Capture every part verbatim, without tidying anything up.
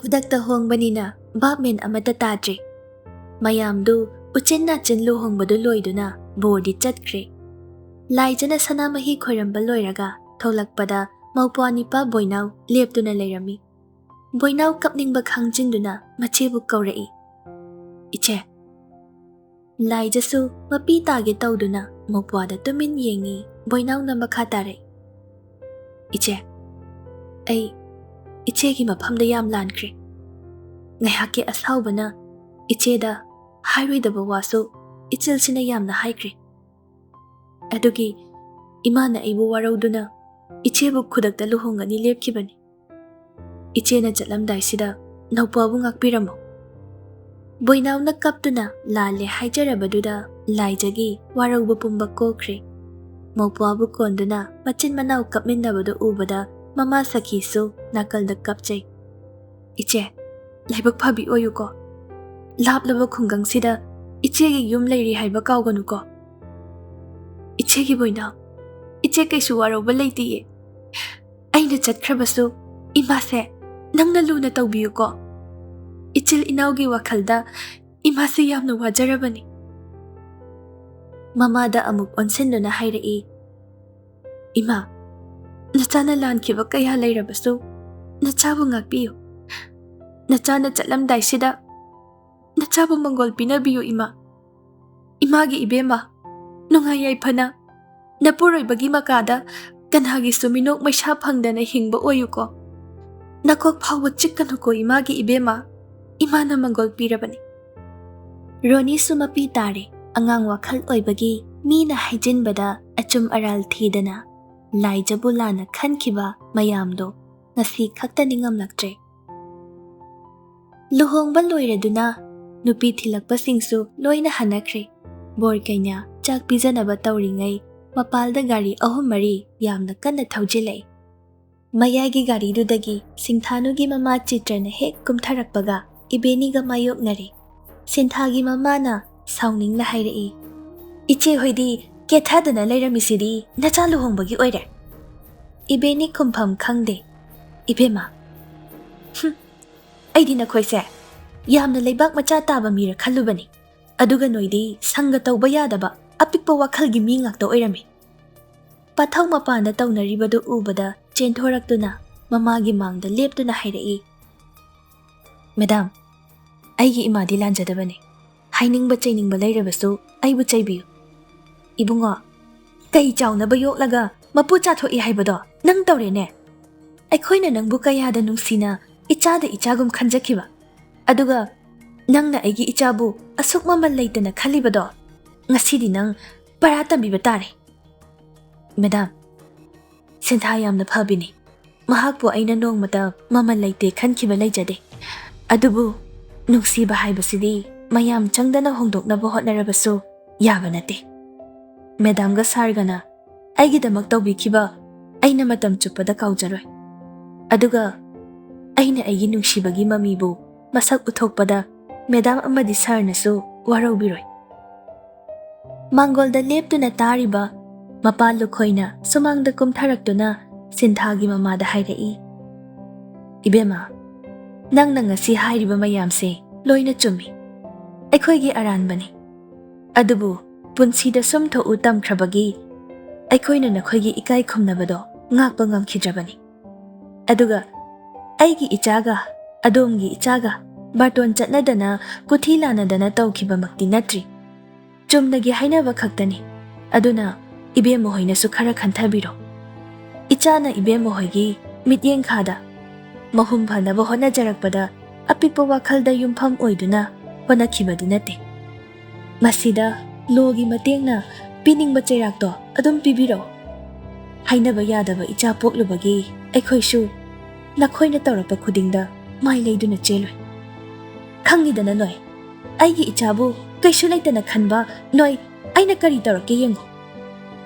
ꯈꯨꯗꯛꯇ ꯍꯣꯡꯕꯅꯤꯅ ꯚꯥꯞ ꯃꯦꯟ ꯑꯃꯠꯇ ꯇꯥꯗ꯭ꯔꯦ꯫ ꯃꯌꯥꯝꯗꯨ ꯎꯆꯤꯟ ꯅꯥꯆꯤꯟ ꯂꯨꯍꯣꯡꯕꯗꯨ ꯂꯣꯏꯗꯨꯅ ꯕꯣꯔꯗꯤ ꯆꯠꯈ꯭ꯔꯦ꯫ ꯂꯥꯏꯖꯅ ꯁꯅꯥꯃꯍꯤ ꯈꯣꯏꯔꯝꯕ ꯂꯣꯏꯔꯒ ꯊꯣꯛꯂꯛꯄꯗ ꯃꯧꯄ꯭ꯋꯥ ꯅꯤꯄꯥ ꯕꯣꯏꯅꯥꯎ ꯂꯦꯞꯇꯨꯅ ꯂꯩꯔꯝꯃꯤ꯫ ꯕꯣꯏꯅꯥꯎ ꯀꯞꯅꯤꯡꯕ ꯈꯥꯡꯖꯤꯟꯗꯨꯅ ꯃꯆꯦꯕꯨ ꯀꯧꯔꯛꯏ, "ꯏꯆꯦ!" ꯂꯥꯏꯖꯁꯨ ꯃꯄꯤ ꯇꯥꯒꯦ ꯇꯧꯗꯨꯅ ꯃꯧꯄ꯭ꯋꯥꯗ ꯇꯨꯃꯤꯟ ꯌꯦꯡꯉꯤ꯫ ꯕꯣꯏꯅꯥꯎꯅ ꯃꯈꯥ ꯇꯥꯔꯛꯏ, "ꯏꯆꯦ, ꯑꯩ ꯏꯆꯦꯒꯤ ꯃꯐꯝꯗ ꯌꯥꯝ ꯂꯥꯟꯈ꯭ꯔꯦ꯫ ꯉꯥꯏꯍꯥꯛꯀꯤ ꯑꯁꯥꯎꯕꯅ ꯏꯆꯦꯗ ꯍꯥꯏꯔꯣꯏꯗꯕ ꯋꯥꯁꯨ ꯏꯆꯤꯜꯁꯤꯅ ꯌꯥꯝꯅ ꯍꯥꯏꯈ꯭ꯔꯦ꯫ ꯑꯗꯨꯒꯤ ꯏꯃꯥꯅ ꯑꯩꯕꯨ ꯋꯥꯔꯧꯗꯨꯅ ꯏꯆꯦꯕꯨ ꯈꯨꯗꯛꯇ ꯂꯨꯍꯣꯡꯒꯅꯤ ꯂꯦꯞꯈꯤꯕꯅꯤ꯫ ꯏꯆꯦꯅ ꯆꯠꯂꯝꯗꯥꯏꯁꯤꯗ ꯅꯧꯄꯥꯕꯨ ꯉꯥꯛꯄꯤꯔꯝꯃꯨ꯫" ꯕꯣꯏꯅꯥꯎꯅ ꯀꯞꯇꯨꯅ ꯂꯥꯜꯂꯦ ꯍꯥꯏꯖꯔꯕꯗꯨꯗ ꯂꯥꯏꯖꯒꯤ ꯋꯥꯔꯧꯕ ꯄꯨꯝꯕ ꯀꯣꯛꯈ꯭ꯔꯦ꯫ ꯃꯧꯄ꯭ꯋꯥꯕꯨ ꯀꯣꯟꯗꯨꯅ ꯃꯆꯤꯟ ꯃꯅꯥꯎ ꯀꯞꯃꯤꯟꯅꯕꯗꯨ ꯎꯕꯗ ꯃꯃꯥ ꯁꯈꯤꯁꯨ ꯅꯥꯀꯜꯗ ꯀꯞꯆꯩ꯫ "ꯏꯆꯦ, ꯂꯥꯏꯕꯛ ꯐꯕꯤ ꯑꯣꯏꯌꯨꯀꯣ꯫ ꯂꯥꯞꯂꯕ ꯈꯨꯡꯒꯪꯁꯤꯗ ꯏꯆꯦꯒꯤ ꯌꯨꯝ ꯂꯩꯔꯤ ꯍꯥꯏꯕ ꯀꯥꯎꯒꯅꯨꯀꯣ꯫ ꯏꯆꯦꯒꯤ ꯕꯣꯏꯅꯥꯎ, ꯏꯆꯦ ꯀꯩꯁꯨ ꯋꯥꯔꯧꯕ ꯂꯩꯇꯤꯌꯦ꯫ ꯑꯩꯅ ꯆꯠꯈ꯭ꯔꯕꯁꯨ ꯏꯃꯥꯁꯦ ꯅꯪꯅ ꯂꯨꯅ ꯇꯧꯕꯤꯌꯨꯀꯣ꯫ ꯏꯆꯤꯜ ꯏꯅꯥꯎꯒꯤ ꯋꯥꯈꯜꯗ ꯏꯃꯥꯁꯦ ꯌꯥꯝꯅ ꯋꯥꯖꯔꯕꯅꯤ꯫" ꯃꯃꯥꯗ ꯑꯃꯨꯛ ꯑꯣꯟꯁꯤꯟꯗꯨꯅ ꯍꯥꯏꯔꯛꯏ, "ꯏꯃꯥ, ꯅꯆꯥꯅ ꯂꯥꯟꯈꯤꯕ ꯀꯌꯥ ꯂꯩꯔꯕꯁꯨ ꯅꯆꯥꯕꯨ ꯉꯥꯛꯄꯤꯌꯨ꯫ ꯅꯆꯥꯅ ꯆꯠꯂꯝꯗꯥꯏꯁꯤꯗ ꯅꯆꯥꯕꯨ ꯃꯪꯒꯣꯜ ꯄꯤꯅꯕꯤꯌꯨ ꯏꯃꯥ꯫ ꯏꯃꯥꯒꯤ ꯏꯕꯦꯝꯃ, ꯅꯨꯡꯉꯥꯏ ꯌꯥꯏꯐꯅ ꯅꯄꯨꯔꯣꯏꯕꯒꯤ ꯃꯀꯥꯗ ꯀꯅꯥꯒꯤꯁꯨ ꯃꯤꯅꯣꯛ ꯃꯩꯁꯥ ꯐꯪꯗꯅ ꯍꯤꯡꯕ ꯑꯣꯏꯌꯨꯀꯣ꯫ ꯅꯀꯣꯛ ꯐꯥꯎꯕ ꯆꯤꯛꯀꯅꯨꯀꯣ ꯏꯃꯥꯒꯤ ꯏꯕꯦꯝꯃ, ꯏꯃꯥꯅ ꯃꯪꯒꯣꯜ ꯄꯤꯔꯕꯅꯤ꯫" ꯔꯣꯅꯤꯁꯨ ꯃꯄꯤ ꯇꯥꯔꯦ꯫ ꯑꯉꯥꯡ ꯋꯥꯈꯜ ꯑꯣꯏꯕꯒꯤ ꯃꯤꯅ ꯍꯥꯏꯖꯤꯟꯕꯗ ꯑꯆꯨꯝ ꯑꯔꯥꯜ ꯊꯤꯗꯅ ꯂꯥꯏꯖꯕꯨ ꯂꯥꯟꯅ ꯈꯟꯈꯤꯕ ꯃꯌꯥꯝꯗꯣ ꯉꯁꯤ ꯈꯛꯇ ꯅꯤꯡꯉꯝꯂꯛꯇ꯭ꯔꯦ꯫ ꯂꯨꯍꯣꯡꯕ ꯂꯣꯏꯔꯗꯨꯅ ꯅꯨꯄꯤ ꯊꯤꯜꯂꯛꯄꯁꯤꯡꯁꯨ ꯂꯣꯏꯅ ꯍꯟꯅꯈ꯭ꯔꯦ꯫ ꯕꯣꯔ ꯀꯩꯅꯥ ꯆꯥꯛ ꯄꯤꯖꯅꯕ ꯇꯧꯔꯤꯉꯩ ꯃꯄꯥꯜꯗ ꯒꯥꯔꯤ ꯑꯍꯨꯝ ꯃꯔꯤ ꯌꯥꯝꯅ ꯀꯟꯅ ꯊꯧꯖꯤꯜꯂꯛꯏ꯫ ꯃꯌꯥꯏꯒꯤ ꯒꯥꯔꯤꯗꯨꯗꯒꯤ ꯁꯤꯡꯊꯥꯅꯨꯒꯤ ꯃꯃꯥ ꯆꯤꯇ꯭ꯔꯅ ꯍꯦꯛ ꯀꯨꯝꯊꯔꯛꯄꯒ ꯏꯕꯦꯅꯤꯒ ꯃꯥꯌꯣꯛꯅꯔꯦ꯫ ꯁꯤꯟꯊꯥꯒꯤ ꯃꯃꯥꯅ ꯁꯥꯎꯅꯤꯡꯅ ꯍꯥꯏꯔꯛꯏ, "ꯏꯆꯦ ꯍꯣꯏꯗꯤ ꯀꯦꯊꯗꯅ ꯂꯩꯔꯝꯃꯤꯁꯤꯗꯤ ꯅꯆꯥ ꯂꯨꯍꯣꯡꯕꯒꯤ ꯑꯣꯏꯔꯦ?" ꯏꯕꯦꯅꯤ ꯈꯨꯝꯐꯝ ꯈꯪꯗꯦ꯫ "ꯏꯕꯦꯝꯃ, ꯍꯨꯝ, ꯑꯩꯗꯤ ꯅꯈꯣꯏꯁꯦ ꯌꯥꯝꯅ ꯂꯩꯕꯥꯛ ꯃꯆꯥ ꯇꯥꯕ ꯃꯤꯔ ꯈꯜꯂꯨꯕꯅꯤ, ꯑꯗꯨꯒ ꯅꯣꯏꯗꯤ ꯁꯪꯒ ꯇꯧꯕ ꯌꯥꯗꯕ ꯑꯄꯤꯛꯄ ꯋꯥꯈꯜꯒꯤ ꯃꯤ ꯉꯥꯛꯇ ꯑꯣꯏꯔꯝꯃꯤ꯫ ꯄꯥꯊꯧ ꯃꯄꯥꯟꯗ ꯇꯧꯅꯔꯤꯕꯗꯨ ꯎꯕꯗ ꯆꯦꯟꯊꯣꯔꯛꯇꯨꯅ ꯃꯃꯥꯒꯤ ꯃꯥꯡꯗ ꯂꯦꯞꯇꯨꯅ ꯍꯥꯏꯔꯛꯏ, "ꯃꯦꯗꯥꯝ, ꯑꯩꯒꯤ ꯏꯃꯥꯗꯤ ꯂꯥꯟꯖꯗꯕꯅꯤ꯫ ꯍꯥꯏꯅꯤꯡꯕ ꯆꯩꯅꯤꯡꯕ ꯂꯩꯔꯕꯁꯨ ꯑꯩꯕꯨ ꯆꯩꯕꯤꯌꯨ꯫" "ꯏꯕꯨꯡꯉꯣ, ꯀꯩ ꯆꯥꯎꯅꯕ ꯌꯣꯛꯂꯒ ꯃꯄꯨ ꯆꯥꯊꯣꯛꯏ ꯍꯥꯏꯕꯗꯣ ꯅꯪ ꯇꯧꯔꯦꯅꯦ꯫ ꯑꯩꯈꯣꯏꯅ ꯅꯪꯕꯨ ꯀꯌꯥꯗ ꯅꯨꯡꯁꯤꯅ ꯏꯆꯥꯗ ꯏꯆꯥꯒꯨꯝ ꯈꯟꯖꯈꯤꯕ, ꯑꯗꯨꯒ ꯅꯪꯅ ꯑꯩꯒꯤ ꯏꯆꯥꯕꯨ ꯑꯁꯨꯛ ꯃꯃꯜ ꯂꯩꯇꯅ ꯈꯜꯂꯤꯕꯗꯣ, ꯉꯁꯤꯗꯤ ꯅꯪ ꯄꯔꯥ ꯇꯝꯕꯤꯕ ꯇꯥꯔꯦ꯫" "ꯃꯦꯗꯥꯝ, ꯁꯤꯟꯊꯥ ꯌꯥꯝꯅ ꯐꯕꯤꯅꯤ꯫ ꯃꯍꯥꯛꯄꯨ ꯑꯩꯅ ꯅꯣꯡꯃꯇ ꯃꯃꯜ ꯂꯩꯇꯦ ꯈꯟꯈꯤꯕ ꯂꯩꯖꯗꯦ꯫ ꯑꯗꯨꯕꯨ ꯅꯨꯡꯁꯤꯕ ꯍꯥꯏꯕꯁꯤꯗꯤ ꯃꯌꯥꯝ ꯆꯪꯗꯅ ꯍꯣꯡꯗꯣꯛꯅꯕ ꯍꯣꯠꯅꯔꯕꯁꯨ ꯌꯥꯕ ꯅꯠꯇꯦ꯫ ꯃꯦꯗꯥꯝꯒ ꯁꯥꯔꯒꯅ ꯑꯩꯒꯤꯗꯃꯛ ꯇꯧꯕꯤꯈꯤꯕ ꯑꯩꯅ ꯃꯇꯝ ꯆꯨꯞꯄꯗ ꯀꯥꯎꯖꯔꯣꯏ꯫ ꯑꯗꯨꯒ ꯑꯩꯅ ꯑꯩꯒꯤ ꯅꯨꯡꯁꯤꯕꯒꯤ ꯃꯃꯤꯕꯨ ꯃꯁꯛ ꯎꯊꯣꯛꯄꯗ ꯃꯦꯗꯥꯝ ꯑꯃꯗꯤ ꯁꯥꯔꯅꯁꯨ ꯋꯥꯔꯧꯕꯤꯔꯣꯏ꯫" ꯃꯥꯡꯒꯣꯜꯗ ꯂꯦꯞꯇꯨꯅ ꯇꯥꯔꯤꯕ ꯃꯄꯥ ꯂꯨꯈꯣꯏꯅ ꯁꯨꯃꯥꯡꯗ ꯀꯨꯝꯊꯔꯛꯇꯨꯅ ꯁꯤꯟꯊꯥꯒꯤ ꯃꯃꯥꯗ ꯍꯥꯏꯔꯛꯏ, "ꯏꯕꯦꯝꯃ, ꯅꯪꯅ ꯉꯁꯤ ꯍꯥꯏꯔꯤꯕ ꯃꯌꯥꯝꯁꯦ ꯂꯣꯏꯅ ꯆꯨꯝꯃꯤ꯫ ꯑꯩꯈꯣꯏꯒꯤ ꯑꯔꯥꯟꯕꯅꯤ꯫ ꯑꯗꯨꯕꯨ ꯄꯨꯟꯁꯤꯗ ꯁꯨꯝ ꯊꯣꯛꯎ ꯇꯝꯈ꯭ꯔꯕꯒꯤ ꯑꯩꯈꯣꯏꯅ ꯅꯈꯣꯏꯒꯤ ꯏꯀꯥꯏ ꯈꯨꯝꯅꯕꯗꯣ ꯉꯥꯛꯄ ꯉꯝꯈꯤꯗ꯭ꯔꯕꯅꯤ꯫ ꯑꯗꯨꯒ ꯑꯩꯒꯤ ꯏꯆꯥꯒ ꯑꯗꯣꯝꯒꯤ ꯏꯆꯥꯒ ꯕꯥꯔꯇꯣꯟ ꯆꯠꯅꯗꯅ ꯀꯨꯊꯤ ꯂꯥꯟꯅꯗꯅ ꯇꯧꯈꯤꯕꯃꯛꯇꯤ ꯅꯠꯇ꯭ꯔꯤ꯫ ꯆꯨꯝꯅꯒꯤ ꯍꯥꯏꯅꯕ ꯈꯛꯇꯅꯤ꯫ ꯑꯗꯨꯅ ꯏꯕꯦꯝꯃ ꯍꯣꯏꯅꯁꯨ ꯈꯔ ꯈꯟꯊꯕꯤꯔꯣ꯫ ꯏꯆꯥꯅ ꯏꯕꯦꯝꯃ ꯍꯣꯏꯒꯤ ꯃꯤꯠꯌꯦꯡꯈꯥꯗ ꯃꯍꯨꯝ ꯐꯅꯕ ꯍꯣꯠꯅꯖꯔꯛꯄꯗ ꯑꯄꯤꯛꯄ ꯋꯥꯈꯜꯗ ꯌꯨꯝꯐꯝ ꯑꯣꯏꯗꯨꯅ ꯍꯣꯠꯅꯈꯤꯕꯗꯤ ꯅꯠꯇꯦ꯫ ꯃꯁꯤꯗ ꯂꯣꯒꯤ ꯃꯇꯦꯡꯅ ꯄꯤꯅꯤꯡꯕ ꯆꯩꯔꯥꯛꯇꯣ ꯑꯗꯨꯝ ꯄꯤꯕꯤꯔꯛꯎ꯫ ꯍꯥꯏꯅꯕ ꯌꯥꯗꯕ ꯏꯆꯥ ꯄꯣꯛꯂꯨꯕꯒꯤ ꯑꯩꯈꯣꯏꯁꯨ ꯅꯈꯣꯏꯅ ꯇꯧꯔꯛꯄ ꯈꯨꯗꯤꯡꯗ ꯃꯥꯏ ꯂꯩꯗꯨꯅ ꯆꯦꯜꯂꯣꯏ꯫ ꯈꯪꯉꯤꯗꯅ ꯅꯣꯏ, ꯑꯩꯒꯤ ꯏꯆꯥꯕꯨ ꯀꯩꯁꯨ ꯂꯩꯇꯅ ꯈꯟꯕ ꯅꯣꯏ, ꯑꯩꯅ ꯀꯔꯤ ꯇꯧꯔꯛꯀꯦ ꯌꯦꯡꯉꯨ꯫"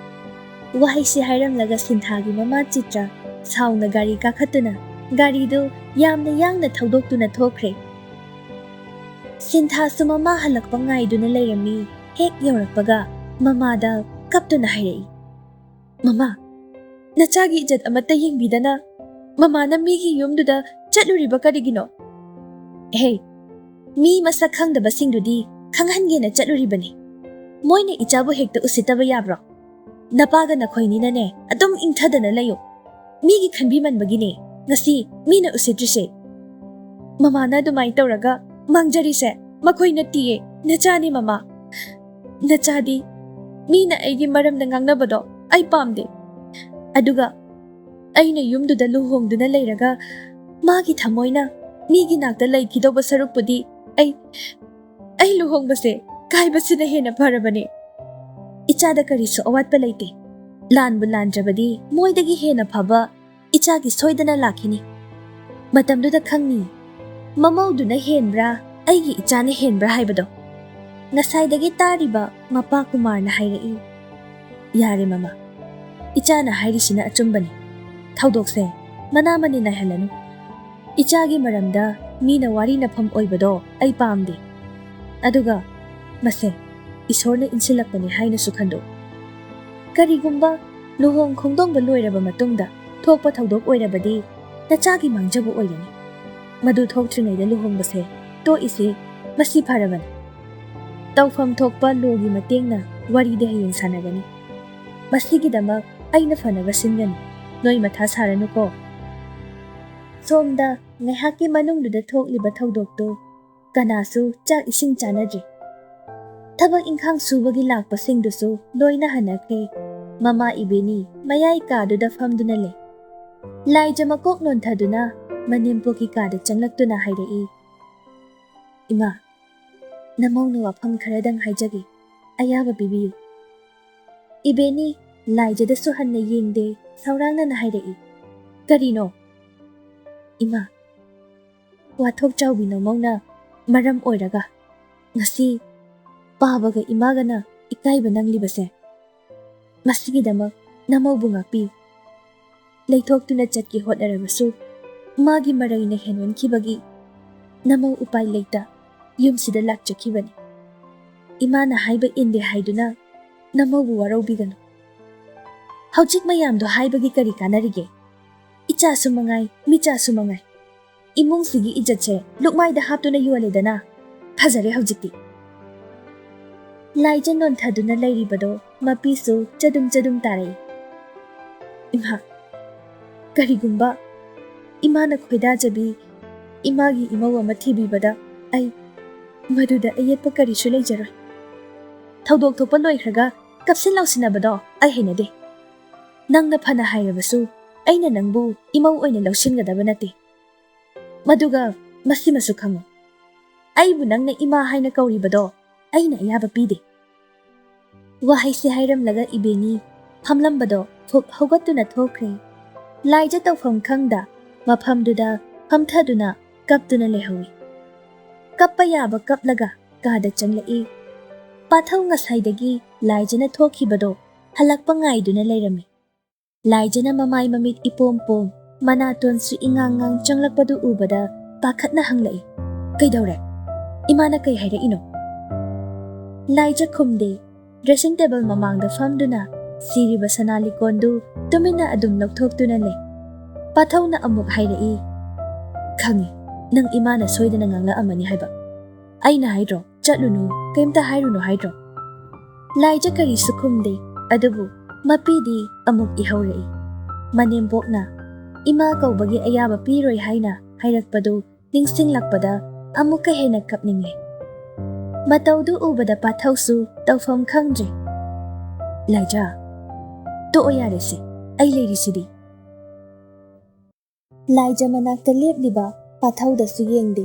ꯋꯥꯍꯩꯁꯤ ꯍꯥꯏꯔꯝꯂꯒ ꯁꯤꯟꯊꯥꯒꯤ ꯃꯃꯥ ꯆꯤꯇ꯭ꯔ ꯁꯥꯎꯅ ꯒꯥꯔꯤ ꯀꯥꯈꯠꯇꯨꯅ ꯒꯥꯔꯤꯗꯨ ꯌꯥꯝꯅ ꯌꯥꯡꯅ ꯊꯧꯗꯣꯛꯇꯨꯅ ꯊꯣꯛꯈ꯭ꯔꯦ꯫ ꯁꯤꯟꯊꯥꯁꯨ ꯃꯃꯥ ꯍꯜꯂꯛꯄ ꯉꯥꯏꯗꯨꯅ ꯂꯩꯔꯝꯃꯤ꯫ ꯍꯦꯛ ꯌꯧꯔꯛꯄꯒ ꯃꯃꯥꯗ ꯀꯞꯇꯨꯅ ꯍꯥꯏꯔꯛꯏ, "ꯃꯃꯥ, ꯅꯆꯥꯒꯤ ꯏꯖꯠ ꯑꯃꯠꯇ ꯌꯦꯡꯕꯤꯗꯅ ꯃꯃꯥꯅ ꯃꯤꯒꯤ ꯌꯨꯝꯗꯨꯗ ꯆꯠꯂꯨꯔꯤꯕ ꯀꯔꯤꯒꯤꯅꯣ? "ꯑꯦꯍꯦ, ꯃꯤ ꯃꯁꯛ ꯈꯪꯗꯕꯁꯤꯡꯗꯨꯗꯤ ꯈꯪꯍꯟꯒꯦꯅ ꯆꯠꯂꯨꯔꯤꯕꯅꯤ꯫ ꯃꯣꯏꯅ ꯏꯆꯥꯕꯨ ꯍꯦꯛꯇ ꯎꯁꯤꯠꯇꯕ ꯌꯥꯕ꯭ꯔꯣ? ꯅꯄꯥꯒ ꯅꯈꯣꯏꯅꯤꯅꯅꯦ ꯑꯗꯨꯝ ꯏꯪꯊꯗꯅ ꯂꯩꯌꯨ꯫ ꯃꯤꯒꯤ ꯈꯟꯕꯤꯃꯟꯕꯒꯤꯅꯦ ꯉꯁꯤ ꯃꯤꯅ ꯎꯁꯤꯠꯇ꯭ꯔꯤꯁꯦ꯫ ꯃꯃꯥꯅ ꯑꯗꯨꯃꯥꯏꯅ ꯇꯧꯔꯒ ꯃꯥꯡꯖꯔꯤꯁꯦ ꯃꯈꯣꯏ ꯅꯠꯇꯤꯌꯦ, ꯅꯆꯥꯅꯤ ꯃꯃꯥ꯫ ꯅꯆꯥꯗꯤ ꯃꯤꯅ ꯑꯩꯒꯤ ꯃꯔꯝꯗ ꯉꯥꯡꯅꯕꯗꯣ ꯑꯩ ꯄꯥꯝꯗꯦ꯫ ꯑꯗꯨꯒ ꯑꯩꯅ ꯌꯨꯝꯗꯨꯗ ꯂꯨꯍꯣꯡꯗꯨꯅ ꯂꯩꯔꯒ ꯃꯥꯒꯤ ꯊꯃꯣꯏꯅ ꯃꯤꯒꯤ ꯅꯥꯛꯇ ꯂꯩꯈꯤꯗꯧꯕ ꯁꯔꯨꯛꯄꯨꯗꯤ ꯑꯩ, ꯑꯩ ꯂꯨꯍꯣꯡꯕꯁꯦ ꯀꯥꯏꯕꯁꯤꯅ ꯍꯦꯟꯅ ꯐꯔꯕꯅꯦ꯫ ꯏꯆꯥꯗ ꯀꯔꯤꯁꯨ ꯑꯋꯥꯠꯄ ꯂꯩꯇꯦ꯫ ꯂꯥꯟꯕꯨ ꯂꯥꯟꯗ꯭ꯔꯕꯗꯤ ꯃꯣꯏꯗꯒꯤ ꯍꯦꯟꯅ ꯐꯕ ꯏꯆꯥꯒꯤ ꯁꯣꯏꯗꯅ ꯂꯥꯛꯈꯤꯅꯤ꯫ ꯃꯇꯝꯗꯨꯗ ꯈꯪꯅꯤ, ꯃꯃꯧꯗꯨꯅ ꯍꯦꯟꯕ꯭ꯔꯥ, ꯑꯩꯒꯤ ꯏꯆꯥꯅ ꯍꯦꯟꯕ꯭ꯔꯥ ꯍꯥꯏꯕꯗꯣ"꯫ ꯉꯁꯥꯏꯗꯒꯤ ꯇꯥꯔꯤꯕ ꯃꯄꯥ ꯀꯨꯃꯥꯔꯅ ꯍꯥꯏꯔꯛꯏ, "ꯌꯥꯔꯦ ꯃꯃꯥ, ꯏꯆꯥꯅ ꯍꯥꯏꯔꯤꯁꯤꯅ ꯑꯆꯨꯝꯕꯅꯤ꯫ ꯊꯧꯗꯣꯛꯁꯦ ꯃꯅꯥ ꯃꯅꯤꯟ ꯅꯥꯏꯍꯜꯂꯅꯨ꯫ ꯏꯆꯥꯒꯤ ꯃꯔꯝꯗ ꯃꯤꯅ ꯋꯥꯔꯤ ꯅꯐꯝ ꯑꯣꯏꯕꯗꯣ ꯑꯩ ꯄꯥꯝꯗꯦ꯫ ꯑꯗꯨꯒ ꯃꯁꯦ ꯏꯁꯣꯔꯅ ꯏꯟꯁꯤꯜꯂꯛꯄꯅꯤ ꯍꯥꯏꯅꯁꯨ ꯈꯟꯗꯣꯛꯎ꯫ ꯀꯔꯤꯒꯨꯝꯕ ꯂꯨꯍꯣꯡ ꯈꯣꯡꯗꯣꯡꯕ ꯂꯣꯏꯔꯕ ꯃꯇꯨꯡꯗ ꯊꯣꯛꯄ ꯊꯧꯗꯣꯛ ꯑꯣꯏꯔꯕꯗꯤ ꯅꯆꯥꯒꯤ ꯃꯥꯡꯖꯕ ꯑꯣꯏꯒꯅꯤ꯫ ꯃꯗꯨ ꯊꯣꯛꯇ꯭ꯔꯤꯉꯩꯗ ꯂꯨꯍꯣꯡꯕꯁꯦ ꯇꯣꯛꯏꯁꯦ ꯃꯁꯤ ꯐꯔꯕꯅꯤ꯫ ꯇꯧꯐꯝ ꯊꯣꯛꯄ ꯂꯣꯒꯤ ꯃꯇꯦꯡꯅ ꯋꯥꯔꯤꯗꯤ ꯍꯌꯦꯡ ꯁꯥꯟꯅꯒꯅꯤ꯫ ꯃꯁꯤꯒꯤꯗꯃꯛ ꯑꯩꯅ ꯐꯅꯕ ꯁꯤꯟꯒꯅꯤ꯫ ꯅꯣꯏ ꯃꯊꯥ ꯁꯥꯔꯅꯨꯀꯣ"꯫ ꯁꯣꯝꯗ ꯉꯥꯏꯍꯥꯛꯀꯤ ꯃꯅꯨꯡꯗꯨꯗ ꯊꯣꯛꯂꯤꯕ ꯊꯧꯗꯣꯛꯇꯨ ꯀꯅꯥꯁꯨ ꯆꯥꯛ ꯏꯁꯤꯡ ꯆꯥꯅꯗ꯭ꯔꯤ꯫ ꯊꯕꯛ ꯏꯪꯈꯥꯡ ꯁꯨꯕꯒꯤ ꯂꯥꯛꯄꯁꯤꯡꯗꯨꯁꯨ ꯂꯣꯏꯅ ꯍꯟꯅꯈ꯭ꯔꯦ꯫ ꯃꯃꯥ ꯏꯕꯦꯅꯤ ꯃꯌꯥꯏ ꯀꯥꯗꯨꯗ ꯐꯝꯗꯨꯅ ꯂꯩ꯫ ꯂꯥꯏꯖ ꯃꯀꯣꯛ ꯅꯣꯟꯊꯗꯨꯅ ꯃꯅꯦꯝꯄꯣꯛꯀꯤ ꯀꯥꯗ ꯆꯪꯂꯛꯇꯨꯅ ꯍꯥꯏꯔꯛꯏ, "ꯏꯃꯥ, ꯅꯃꯧꯅ ꯋꯥꯐꯝ ꯈꯔꯗꯪ ꯍꯥꯏꯖꯒꯦ, ꯑꯌꯥꯕ ꯄꯤꯕꯤꯌꯨ"꯫ ꯏꯕꯦꯅꯤ ꯂꯥꯏꯖꯗꯁꯨ ꯍꯟꯅ ꯌꯦꯡꯗꯦ, ꯁꯧꯔꯥꯡꯅꯅ ꯍꯥꯏꯔꯛꯏ, "ꯀꯔꯤꯅꯣ?" "ꯏꯃꯥ, ꯋꯥꯊꯣꯛ ꯆꯥꯎꯕꯤ ꯅꯃꯧꯅ ꯃꯔꯝ ꯑꯣꯏꯔꯒ ꯉꯁꯤ ꯄꯥꯕꯒ ꯏꯃꯥꯒꯅ ꯏꯀꯥꯏꯕ ꯅꯪꯂꯤꯕꯁꯦ, ꯃꯁꯤꯒꯤꯗꯃꯛ ꯅꯃꯧꯕꯨ ꯉꯥꯛꯄꯤꯌꯨ꯫ ꯂꯩꯊꯣꯛꯇꯨꯅ ꯆꯠꯀꯦ ꯍꯣꯠꯅꯔꯕꯁꯨ ꯃꯥꯒꯤ ꯃꯔꯩꯅ ꯍꯦꯟꯃꯟꯈꯤꯕꯒꯤ ꯅꯃꯧ ꯎꯄꯥꯏ ꯂꯩꯇ ꯌꯨꯝꯁꯤꯗ ꯂꯥꯛꯆꯈꯤꯕꯅꯤ꯫ ꯏꯃꯥꯅ ꯍꯥꯏꯕ ꯏꯟꯗꯦ ꯍꯥꯏꯗꯨꯅ ꯅꯃꯧꯕꯨ ꯋꯥꯔꯧꯕꯤꯒꯅꯨ꯫ ꯍꯧꯖꯤꯛ ꯃꯌꯥꯝꯗꯣ ꯍꯥꯏꯕꯒꯤ ꯀꯔꯤ ꯀꯥꯟꯅꯔꯤꯒꯦ? ꯏꯆꯥꯁꯨ ꯃꯉꯥꯏ, ꯃꯤꯆꯥꯁꯨ ꯃꯉꯥꯏ꯫ ꯏꯃꯨꯡꯁꯤꯒꯤ ꯏꯖꯠꯁꯦ ꯂꯨꯛꯃꯥꯏꯗ ꯍꯥꯞꯇꯨꯅ ꯌꯣꯜꯂꯦꯗꯅ꯫ ꯐꯖꯔꯦ ꯍꯧꯖꯤꯛꯇꯤ꯫ ꯂꯥꯏꯖ ꯅꯣꯟꯊꯗꯨꯅ ꯂꯩꯔꯤꯕꯗꯣ ꯃꯄꯤꯁꯨ ꯆꯗꯨꯝ ꯆꯗꯨꯝ ꯇꯥꯔꯛꯏ꯫ ꯏꯃꯥ, ꯀꯔꯤꯒꯨꯝꯕ ꯏꯃꯥꯅ ꯈꯣꯏꯗꯥꯖꯕꯤ ꯏꯃꯥꯒꯤ ꯏꯃꯧ ꯑꯃ ꯊꯤꯕꯤꯕꯗ ꯑꯩ ꯃꯗꯨꯗ ꯑꯌꯦꯠꯄ ꯀꯔꯤꯁꯨ ꯂꯩꯖꯔꯣꯏ꯫ ꯊꯧꯗꯣꯛ ꯊꯣꯛꯄ ꯂꯣꯏꯈ꯭ꯔꯒ ꯀꯞꯁꯤꯟ ꯂꯥꯎꯁꯤꯟꯅꯕꯗꯣ ꯑꯩ ꯍꯩꯅꯗꯦ꯫ ꯅꯪꯅ ꯐꯅ ꯍꯥꯏꯔꯕꯁꯨ ꯑꯩꯅ ꯅꯪꯕꯨ ꯏꯃꯧ ꯑꯣꯏꯅ ꯂꯧꯁꯤꯟꯒꯗꯕ ꯅꯠꯇꯦ꯫ ꯃꯗꯨꯒ ꯃꯁꯤꯃꯁꯨ ꯈꯪꯉꯨ, ꯑꯩꯕꯨ ꯅꯪꯅ ꯏꯃꯥ ꯍꯥꯏꯅ ꯀꯧꯔꯤꯕꯗꯣ ꯑꯩꯅ ꯑꯌꯥꯕ ꯄꯤꯗꯦ꯫ ꯋꯥꯍꯩꯁꯦ ꯍꯥꯏꯔꯝꯂꯒ ꯏꯕꯦꯅꯤ ꯐꯝꯂꯝꯕꯗꯣ ꯐꯨꯛ ꯍꯧꯒꯠꯇꯨꯅ ꯊꯣꯛꯈ꯭ꯔꯦ꯫ ꯂꯥꯏꯖ ꯇꯧꯐꯝ ꯈꯪꯗ ꯃꯐꯝꯗꯨꯗ ꯐꯝꯊꯗꯨꯅ ꯀꯞꯇꯨꯅ ꯂꯩꯍꯧꯏ꯫ ꯀꯞꯄ ꯌꯥꯕ ꯀꯞꯂꯒ ꯀꯥꯗ ꯆꯪꯂꯛꯏ꯫ ꯄꯥꯊꯧ ꯉꯁꯥꯏꯗꯒꯤ ꯂꯥꯏꯖꯅ ꯊꯣꯛꯈꯤꯕꯗꯣ ꯍꯜꯂꯛꯄ ꯉꯥꯏꯗꯨꯅ ꯂꯩꯔꯝꯃꯤ꯫ ꯂꯥꯏꯖꯅ ꯃꯃꯥꯏ ꯃꯃꯤꯠ ꯏꯄꯣꯝ ꯄꯣꯝ, ꯃꯅꯥꯇꯣꯟꯁꯨ ꯏꯉꯥꯡ ꯉꯥꯡ ꯆꯪꯂꯛꯄꯗꯨ ꯎꯕꯗ ꯄꯥꯈꯠꯅ ꯍꯪꯂꯛꯏ, "ꯀꯩꯗꯧꯔꯦ? ꯏꯃꯥꯅ ꯀꯩ ꯍꯥꯏꯔꯛꯏꯅꯣ?" ꯂꯥꯏꯖ ꯈꯨꯝꯗꯦ꯫ ꯗ꯭ꯔꯦꯁꯤꯡ ꯇꯦꯕꯜ ꯃꯃꯥꯡꯗ ꯐꯝꯗꯨꯅ ꯁꯤꯔꯤꯕ ꯁꯅꯥ ꯂꯤꯀꯣꯟꯗꯨ ꯇꯨꯃꯤꯟꯅ ꯑꯗꯨꯝ ꯂꯧꯊꯣꯛꯇꯨꯅ ꯂꯩ꯫ ꯄꯥꯊꯧꯅ ꯑꯃꯨꯛ ꯍꯥꯏꯔꯛꯏ, "ꯈꯪꯉꯤ, ꯅꯪ ꯏꯃꯥꯅ ꯁꯣꯏꯗꯅ ꯉꯥꯡꯂꯛꯑꯝꯃꯅꯤ ꯍꯥꯏꯕ꯫ ꯑꯩꯅ ꯍꯥꯏꯗ꯭ꯔꯣ, ꯆꯠꯂꯨꯅꯨ, ꯀꯩꯝꯇ ꯍꯥꯏꯔꯨꯅꯨ ꯍꯥꯏꯗ꯭ꯔꯣ?" ꯂꯥꯏꯖ ꯀꯔꯤꯁꯨ ꯈꯨꯝꯗꯦ, ꯑꯗꯨꯕꯨ ꯃꯄꯤꯗꯤ ꯑꯃꯨꯛ ꯏꯍꯧꯔꯛꯏ꯫ ꯃꯅꯦꯝꯕꯣꯛꯅ ꯏꯃꯥ ꯀꯧꯕꯒꯤ ꯑꯌꯥꯕ ꯄꯤꯔꯣꯏ ꯍꯥꯏꯅ ꯍꯥꯏꯔꯛꯄꯗꯨ ꯅꯤꯡꯁꯤꯡꯂꯛꯄꯗ ꯑꯃꯨꯛꯀ ꯍꯦꯟꯅ ꯀꯞꯅꯤꯡꯂꯦ꯫ ꯃꯇꯧꯗꯨ ꯎꯕꯗ ꯄꯥꯊꯧꯁꯨ ꯇꯧꯐꯝ ꯈꯪꯗ꯭ꯔꯦ꯫ "ꯂꯥꯏꯖ, ꯇꯣꯛꯑꯣ ꯌꯥꯔꯦꯁꯦ, ꯑꯩ ꯂꯩꯔꯤꯁꯤꯗꯤ꯫" ꯂꯥꯏꯖ ꯃꯅꯥꯛꯇ ꯂꯦꯞꯂꯤꯕ ꯄꯥꯊꯧꯗꯁꯨ ꯌꯦꯡꯗꯦ꯫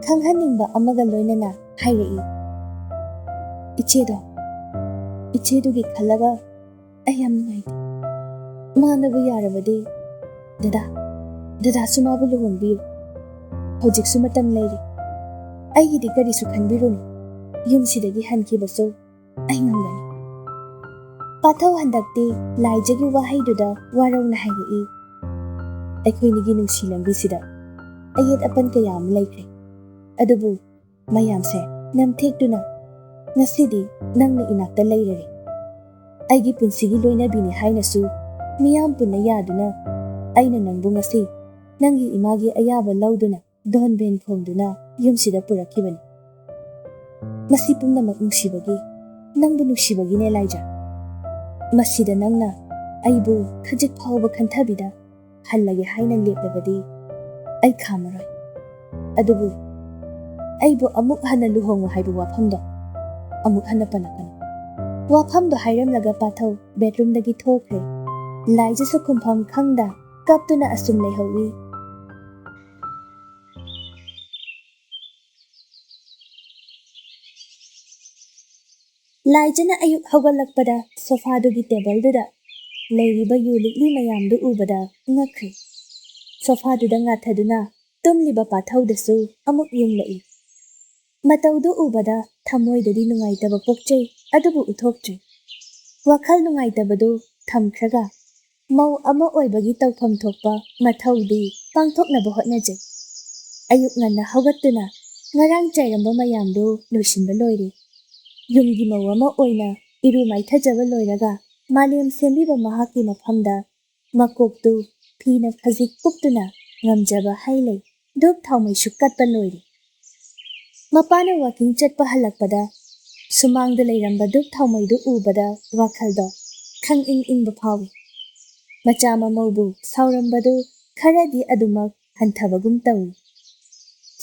ꯈꯪꯍꯟꯅꯤꯡꯕ ꯑꯃꯒ ꯂꯣꯏꯅꯅ ꯍꯥꯏꯔꯛꯏ, "ꯏꯆꯦꯗꯣ, ꯏꯆꯦꯗꯨꯒꯤ ꯈꯜꯂꯒ ꯑꯩ ꯌꯥꯝ ꯅꯨꯡꯉꯥꯏꯇꯦ꯫ ꯃꯥꯅꯕꯨ ꯌꯥꯔꯕꯗꯤ ꯗꯗꯥ, ꯗꯗꯥꯁꯨ ꯃꯥꯕꯨ ꯂꯨꯍꯣꯡꯕꯤꯌꯨ꯫ ꯍꯧꯖꯤꯛꯁꯨ ꯃꯇꯝ ꯂꯩꯔꯤ꯫ ꯑꯩꯒꯤꯗꯤ ꯀꯔꯤꯁꯨ ꯈꯟꯕꯤꯔꯨꯅꯨ꯫ ꯌꯨꯝꯁꯤꯗꯒꯤ ꯍꯟꯈꯤꯕꯁꯨ ꯑꯩ ꯉꯝꯒꯅꯤ꯫" ꯄꯥꯊꯧ ꯍꯟꯗꯛꯇꯤ ꯂꯥꯏꯖꯒꯤ ꯋꯥꯍꯩꯗꯨꯗ ꯋꯥꯔꯧꯅ ꯍꯥꯏꯔꯛꯏ, "ꯑꯩꯈꯣꯏꯅꯤꯒꯤ ꯅꯨꯡꯁꯤ ꯂꯝꯕꯤꯁꯤꯗ ꯑꯌꯦꯠ ꯑꯄꯟ ꯀꯌꯥ ꯑꯃ ꯂꯩꯈ꯭ꯔꯦ꯫ ꯑꯗꯨꯕꯨ ꯃꯌꯥꯝꯁꯦ ꯅꯝꯊꯦꯛꯇꯨꯅ ꯉꯁꯤꯗꯤ ꯅꯪꯅ ꯏꯅꯥꯛꯇ ꯂꯩꯔꯔꯦ꯫ ꯑꯩꯒꯤ ꯄꯨꯟꯁꯤꯒꯤ ꯂꯣꯏꯅꯕꯤꯅꯤ ꯍꯥꯏꯅꯁꯨ ꯃꯤꯌꯥꯝ ꯄꯨꯟꯅ ꯌꯥꯗꯨꯅ ꯑꯩꯅ ꯅꯪꯕꯨ ꯉꯁꯤ ꯅꯪꯒꯤ ꯏꯃꯥꯒꯤ ꯑꯌꯥꯕ ꯂꯧꯗꯨꯅ ꯗꯣꯟꯕꯦꯟ ꯈꯣꯡꯗꯨꯅ ꯌꯨꯝꯁꯤꯗ ꯄꯨꯔꯛꯈꯤꯕꯅꯤ꯫ ꯃꯁꯤ ꯄꯨꯝꯅꯃꯛ ꯅꯨꯡꯁꯤꯕꯒꯤ, ꯅꯪꯕꯨ ꯅꯨꯡꯁꯤꯕꯒꯤꯅꯦ, ꯂꯥꯏꯖꯥ꯫ ꯃꯁꯤꯗ ꯅꯪꯅ ꯑꯩꯕꯨ ꯈꯖꯤꯛ ꯐꯥꯎꯕ ꯈꯟꯊꯕꯤꯗ ꯍꯜꯂꯒꯦ ꯍꯥꯏꯅ ꯂꯦꯞꯂꯕꯗꯤ ꯑꯩ ꯈꯥꯝꯃꯔꯣꯏ꯫ ꯑꯗꯨꯕꯨ ꯑꯩꯕꯨ ꯑꯃꯨꯛ ꯍꯟꯅ ꯂꯨꯍꯣꯡꯉꯨ ꯍꯥꯏꯕ ꯋꯥꯐꯝꯗꯣ ꯑꯃꯨꯛ ꯍꯟꯅ ꯄꯜꯂꯛꯀꯅꯨ꯫ ꯋꯥꯐꯝꯗꯣ ꯍꯥꯏꯔꯝꯂꯒ ꯄꯥꯊꯧ ꯕꯦꯗꯔꯨꯝꯗꯒꯤ ꯊꯣꯛꯈ꯭ꯔꯦ꯫ ꯂꯥꯏꯖꯥꯁꯨ ꯈꯨꯝꯐꯝ ꯈꯪꯗ ꯀꯞꯇꯨꯅ ꯑꯁꯨꯝ ꯂꯩꯍꯧꯏ꯫ ꯂꯥꯏꯖꯥꯅ ꯑꯌꯨꯛ ꯍꯧꯒꯠꯂꯛꯄꯗ ꯁꯣꯐꯥꯗꯨꯒꯤ ꯇꯦꯕꯜꯗꯨꯗ ꯂꯩꯔꯤꯕ ꯌꯨ ꯂꯤꯛꯂꯤ ꯃꯌꯥꯝꯗꯨ ꯎꯕꯗ ꯉꯛꯈ꯭ꯔꯦ꯫ ꯁꯣꯐꯥꯗꯨꯗ ꯉꯥꯊꯗꯨꯅ ꯇꯨꯝꯂꯤꯕ ꯄꯥꯊꯧꯗꯁꯨ ꯑꯃꯨꯛ ꯌꯦꯡꯂꯛꯏ꯫ ꯃꯇꯧꯗꯨ ꯎꯕꯗ ꯊꯃꯣꯏꯗꯗꯤ ꯅꯨꯡꯉꯥꯏꯇꯕ ꯄꯣꯛꯆꯩ, ꯑꯗꯨꯕꯨ ꯎꯠꯊꯣꯛꯇ꯭ꯔꯤ꯫ ꯋꯥꯈꯜ ꯅꯨꯡꯉꯥꯏꯇꯕꯗꯨ ꯊꯝꯈ꯭ꯔꯒ ꯃꯧ ꯑꯃ ꯑꯣꯏꯕꯒꯤ ꯇꯧꯐꯝ ꯊꯣꯛꯄ ꯃꯊꯧꯗꯤ ꯄꯥꯡꯊꯣꯛꯅꯕ ꯍꯣꯠꯅꯖꯩ꯫ ꯑꯌꯨꯛ ꯉꯟꯅ ꯍꯧꯒꯠꯇꯨꯅ ꯉꯔꯥꯡ ꯆꯥꯏꯔꯝꯕ ꯃꯌꯥꯝꯗꯨ ꯂꯣꯏꯁꯤꯟꯕ ꯂꯣꯏꯔꯦ꯫ ꯌꯨꯝꯒꯤ ꯃꯧ ꯑꯃ ꯑꯣꯏꯅ ꯏꯔꯨ ꯃꯥꯏꯊꯖꯕ ꯂꯣꯏꯔꯒ ꯃꯥꯂꯦꯝ ꯁꯦꯝꯕꯤꯕ ꯃꯍꯥꯛꯀꯤ ꯃꯐꯝꯗ ꯃꯀꯣꯛꯇꯨ ꯐꯤꯅ ꯈꯖꯤꯛ ꯀꯨꯞꯇꯨꯅ ꯉꯝꯖꯕ ꯍꯩ ꯂꯩ, ꯙꯨꯞ ꯊꯥꯎꯃꯩꯁꯨ ꯀꯠꯄ ꯂꯣꯏꯔꯦ꯫ ꯃꯄꯥꯅ ꯋꯥꯀꯤꯡ ꯆꯠꯄ ꯍꯜꯂꯛꯄꯗ ꯁꯨꯃꯥꯡꯗ ꯂꯩꯔꯝꯕ ꯙꯨꯞ ꯊꯥꯎꯃꯩꯗꯨ ꯎꯕꯗ ꯋꯥꯈꯜꯗꯣ ꯈꯪꯏꯪ ꯏꯪꯕ ꯐꯥꯎꯏ꯫ ꯃꯆꯥ ꯃꯃꯧꯕꯨ ꯁꯥꯎꯔꯝꯕꯗꯨ ꯈꯔꯗꯤ ꯑꯗꯨꯃꯛ ꯍꯟꯊꯕꯒꯨꯝ ꯇꯧꯏ꯫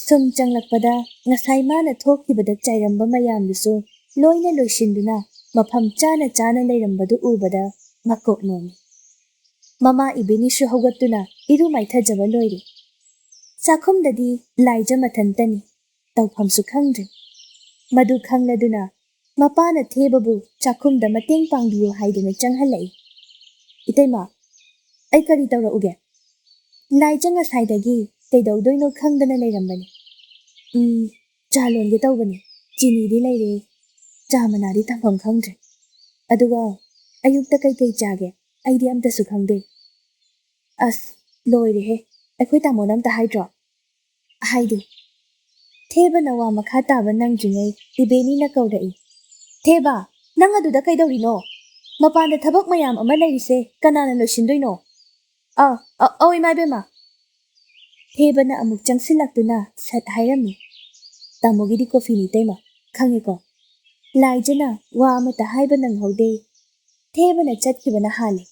ꯁꯨꯝ ꯆꯪꯂꯛꯄꯗ ꯉꯁꯥꯏ ꯃꯥꯅ ꯊꯣꯛꯈꯤꯕꯗ ꯆꯥꯏꯔꯝꯕ ꯃꯌꯥꯝꯗꯨꯁꯨ ꯂꯣꯏꯅ ꯂꯣꯏꯁꯤꯟꯗꯨꯅ ꯃꯐꯝ ꯆꯥꯅ ꯆꯥꯅ ꯂꯩꯔꯝꯕꯗꯨ ꯎꯕꯗ ꯃꯀꯣꯛ ꯅꯣꯝꯃꯤ꯫ ꯃꯃꯥ ꯏꯕꯦꯅꯤꯁꯨ ꯍꯧꯒꯠꯇꯨꯅ ꯏꯔꯨ ꯃꯥꯏꯊꯖꯕ ꯂꯣꯏꯔꯦ꯫ ꯆꯥꯛꯈꯨꯝꯗꯗꯤ ꯂꯥꯏꯖꯥ ꯃꯊꯟꯇꯅꯤ, ꯇꯧꯐꯝꯁꯨ ꯈꯪꯗ꯭ꯔꯦ꯫ ꯃꯗꯨ ꯈꯪꯂꯗꯨꯅ ꯃꯄꯥꯅ ꯊꯦꯕꯕꯨ ꯆꯥꯛꯈꯨꯝꯗ ꯃꯇꯦꯡ ꯄꯥꯡꯕꯤꯌꯨ ꯍꯥꯏꯗꯨꯅ ꯆꯪꯍꯜꯂꯛꯏ꯫ "ꯏꯇꯩꯃ, ꯑꯩ ꯀꯔꯤ ꯇꯧꯔꯛꯎꯒꯦ?" ꯂꯥꯏꯖꯥ ꯉꯁꯥꯏꯗꯒꯤ ꯀꯩꯗꯧꯗꯣꯏꯅꯣ ꯈꯪꯗꯅ ꯂꯩꯔꯝꯕꯅꯤ꯫ "ꯎꯝ, ꯆꯥ ꯂꯣꯟꯒꯦ ꯇꯧꯕꯅꯤ꯫ ꯆꯤꯅꯤꯗꯤ ꯂꯩꯔꯦ, ꯆꯥ ꯃꯅꯥꯗꯤ ꯊꯝꯐꯝ ꯈꯪꯗ꯭ꯔꯦ꯫ ꯑꯗꯨꯒ ꯑꯌꯨꯛꯇ ꯀꯩꯀꯩ ꯆꯥꯒꯦ? ꯑꯩꯗꯤ ꯑꯝꯇꯁꯨ ꯈꯪꯗꯦ꯫" "ꯑꯁ, ꯂꯣꯏꯔꯦꯍꯦ꯫ ꯑꯩꯈꯣꯏ ꯇꯥꯃꯣꯅ ꯑꯝꯇ ꯍꯥꯏꯗ꯭ꯔꯣ?" "ꯍꯥꯏꯗꯦ꯫" ꯊꯦꯕꯅ ꯋꯥ ꯃꯈꯥ ꯇꯥꯕ ꯅꯪꯗ꯭ꯔꯤꯉꯩ ꯏꯕꯦꯅꯤꯅ ꯀꯧꯔꯛꯏ꯫ "ꯊꯦꯕ, ꯅꯪ ꯑꯗꯨꯗ ꯀꯩꯗꯧꯔꯤꯅꯣ? ꯃꯄꯥꯟꯗ ꯊꯕꯛ ꯃꯌꯥꯝ ꯑꯃ ꯂꯩꯔꯤꯁꯦ ꯀꯅꯥꯅ ꯂꯣꯏꯁꯤꯟꯗꯣꯏꯅꯣ?" "ꯑꯥ, ꯑ-, ꯑꯧ, ꯏꯃꯥ ꯏꯕꯦꯝꯃ꯫" ꯊꯦꯕꯅ ꯑꯃꯨꯛ ꯆꯪꯁꯤꯜꯂꯛꯇꯨꯅ ꯁꯠ ꯍꯥꯏꯔꯝꯃꯤ, "ꯇꯥꯃꯣꯒꯤꯗꯤ ꯀꯣꯐꯤꯅꯤ ꯏꯇꯩꯃ, ꯈꯪꯉꯦꯀꯣ?" ꯂꯥꯏꯖꯅ ꯋꯥ ꯑꯃꯠꯇ ꯍꯥꯏꯕ ꯅꯪꯍꯧꯗꯦ꯫ ꯊꯦꯕꯅ ꯆꯠꯈꯤꯕꯅ ꯍꯥꯜꯂꯦ꯫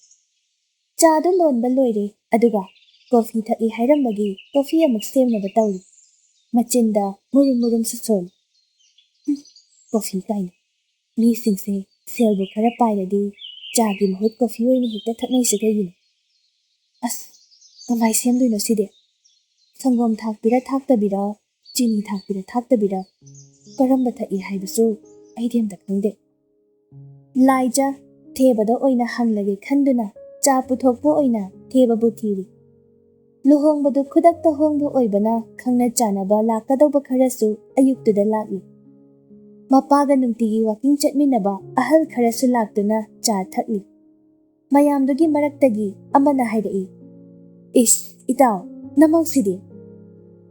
ꯆꯥꯗꯨ ꯂꯣꯟꯕ ꯂꯣꯏꯔꯦ, ꯑꯗꯨꯒ ꯀꯣꯐꯤ ꯊꯛꯏ ꯍꯥꯏꯔꯝꯕꯒꯤ ꯀꯣꯐꯤ ꯑꯃꯨꯛ ꯁꯦꯝꯅꯕ ꯇꯧꯔꯤ꯫ ꯃꯆꯤꯟꯗ ꯃꯨꯔꯨꯝ ꯃꯨꯔꯨꯝꯁꯨ ꯁꯣꯜꯂꯤ꯫ "ꯍꯨꯝ, ꯀꯣꯐꯤ ꯀꯥꯏꯅ꯫ ꯃꯤꯁꯤꯡꯁꯦ ꯁꯦꯜꯕꯨ ꯈꯔ ꯄꯥꯏꯔꯗꯤ ꯆꯥꯒꯤ ꯃꯍꯨꯠ ꯀꯣꯐꯤ ꯑꯣꯏꯅ ꯍꯦꯛꯇ ꯊꯛꯅꯩꯁꯦ ꯀꯩꯒꯤꯅꯣ? ꯑꯁ, ꯀꯃꯥꯏ ꯁꯦꯝꯗꯣꯏꯅꯣ ꯁꯤꯗꯤ? ꯁꯪꯒꯣꯝ ꯊꯥꯛꯄꯤꯔ ꯊꯥꯛꯇꯕꯤꯔ, ꯆꯤꯅꯤ ꯊꯥꯛꯄꯤꯔ ꯊꯥꯛꯇꯕꯤꯔ, ꯀꯔꯝꯕ ꯊꯛꯏ ꯍꯥꯏꯕꯁꯨ ꯑꯩꯗꯤ ꯑꯝꯇ ꯈꯪꯗꯦ꯫" ꯂꯥꯏꯖ ꯊꯦꯕꯗ ꯑꯣꯏꯅ ꯍꯪꯂꯒꯦ ꯈꯟꯗꯨꯅ ꯆꯥ ꯄꯨꯊꯣꯛꯄ ꯑꯣꯏꯅ ꯊꯦꯕꯕꯨ ꯊꯤꯔꯤ꯫ ꯂꯨꯍꯣꯡꯕꯗꯨ ꯈꯨꯗꯛꯇ ꯍꯣꯡꯕ ꯑꯣꯏꯕꯅ ꯈꯪꯅ ꯆꯥꯟꯅꯕ ꯂꯥꯛꯀꯗꯧꯕ ꯈꯔꯁꯨ ꯑꯌꯨꯛꯇꯨꯗ ꯂꯥꯛꯂꯤ꯫ ꯃꯄꯥꯒ ꯅꯨꯡꯇꯤꯒꯤ ꯋꯥꯀꯤꯡ ꯆꯠꯃꯤꯟꯅꯕ ꯑꯍꯜ ꯈꯔꯁꯨ ꯂꯥꯛꯇꯨꯅ ꯆꯥ ꯊꯛꯂꯤ꯫ ꯃꯌꯥꯝꯗꯨꯒꯤ ꯃꯔꯛꯇꯒꯤ ꯑꯃꯅ ꯍꯥꯏꯔꯛꯏ, "ꯏꯁ, ꯏꯇꯥꯎ, ꯅꯃꯧꯁꯤꯗꯤ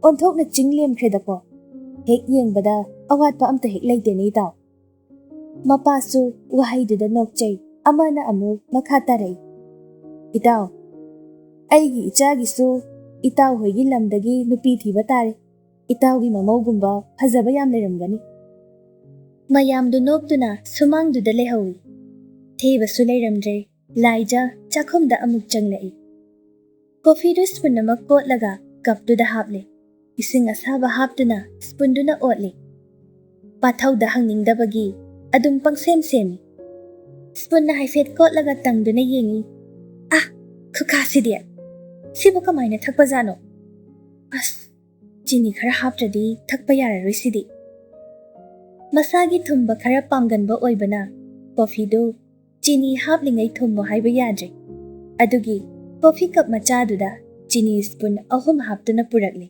ꯑꯣꯟꯊꯣꯛꯅ ꯆꯤꯡ ꯂꯦꯝꯈ꯭ꯔꯦꯗꯀꯣ꯫ ꯍꯦꯛ ꯌꯦꯡꯕꯗ ꯑꯋꯥꯠꯄ ꯑꯝꯇ ꯍꯦꯛ ꯂꯩꯇꯦꯅꯦ, ꯏꯇꯥꯎ꯫" ꯃꯄꯥꯁꯨ ꯋꯥꯍꯩꯗꯨꯗ ꯅꯣꯛꯆꯩ꯫ ꯑꯃꯅ ꯑꯃꯨꯛ ꯃꯈꯥ ꯇꯥꯔꯛꯏ, "ꯏꯇꯥꯎ, ꯑꯩꯒꯤ ꯏꯆꯥꯒꯤꯁꯨ ꯏꯇꯥꯎ ꯍꯣꯏꯒꯤ ꯂꯝꯗꯒꯤ ꯅꯨꯄꯤ ꯊꯤꯕ ꯇꯥꯔꯦ꯫ ꯏꯇꯥꯎꯒꯤ ꯃꯃꯧꯒꯨꯝꯕ ꯐꯖꯕ ꯌꯥꯝ ꯂꯩꯔꯝꯒꯅꯤ꯫" ꯃꯌꯥꯝꯗꯨ ꯅꯣꯛꯇꯨꯅ ꯁꯨꯃꯥꯡꯗꯨꯗ ꯂꯩꯍꯧꯏ꯫ ꯊꯦꯕꯁꯨ ꯂꯩꯔꯝꯗ꯭ꯔꯦ꯫ ꯂꯥꯏꯖ ꯆꯥꯛꯈꯨꯝꯗ ꯑꯃꯨꯛ ꯆꯪꯂꯛꯏ꯫ ꯀꯣꯐꯤꯗꯨ ꯁ꯭ꯄꯨꯟ ꯑꯃ ꯀꯣꯠꯂꯒ ꯀꯞꯇꯨꯗ ꯍꯥꯞꯂꯦ꯫ ꯏꯁꯤꯡ ꯑꯁꯥꯕ ꯍꯥꯞꯇꯨꯅ ꯁ꯭ꯄꯨꯟꯗꯨꯅ ꯑꯣꯠꯂꯤ꯫ ꯄꯥꯊꯧꯗ ꯍꯪꯅꯤꯡꯗꯕꯒꯤ ꯑꯗꯨꯝ ꯄꯪꯁꯦꯝ ꯁꯦꯝꯃꯤ꯫ ꯁ꯭ꯄꯨꯟꯅ ꯍꯥꯏꯐꯦꯠ ꯀꯣꯠꯂꯒ ꯇꯪꯗꯨꯅ ꯌꯦꯡꯉꯤ꯫ "ꯑꯥ, ꯈꯨꯈꯥꯁꯤꯗꯤ! ꯁꯤꯕꯨ ꯀꯃꯥꯏꯅ ꯊꯛꯄꯖꯥꯠꯅꯣ? ꯑꯁ, ꯆꯤꯅꯤ ꯈꯔ ꯍꯥꯞꯇ꯭ꯔꯗꯤ ꯊꯛꯄ ꯌꯥꯔꯔꯣꯏ ꯁꯤꯗꯤ꯫" ꯃꯁꯥꯒꯤ ꯊꯨꯝꯕ ꯈꯔ ꯄꯥꯝꯒꯟꯕ ꯑꯣꯏꯕꯅ ꯀꯣꯐꯤꯗꯨ ꯆꯤꯅꯤ ꯍꯥꯞꯂꯤꯉꯩ ꯊꯨꯝꯃꯨ ꯍꯥꯏꯕ ꯌꯥꯗ꯭ꯔꯦ꯫ ꯑꯗꯨꯒꯤ ꯀꯣꯐꯤ ꯀꯞ ꯃꯆꯥꯗꯨꯗ ꯆꯤꯅꯤ ꯁ꯭ꯄꯨꯟ ꯑꯍꯨꯝ ꯍꯥꯞꯇꯨꯅ ꯄꯨꯔꯛꯂꯦ꯫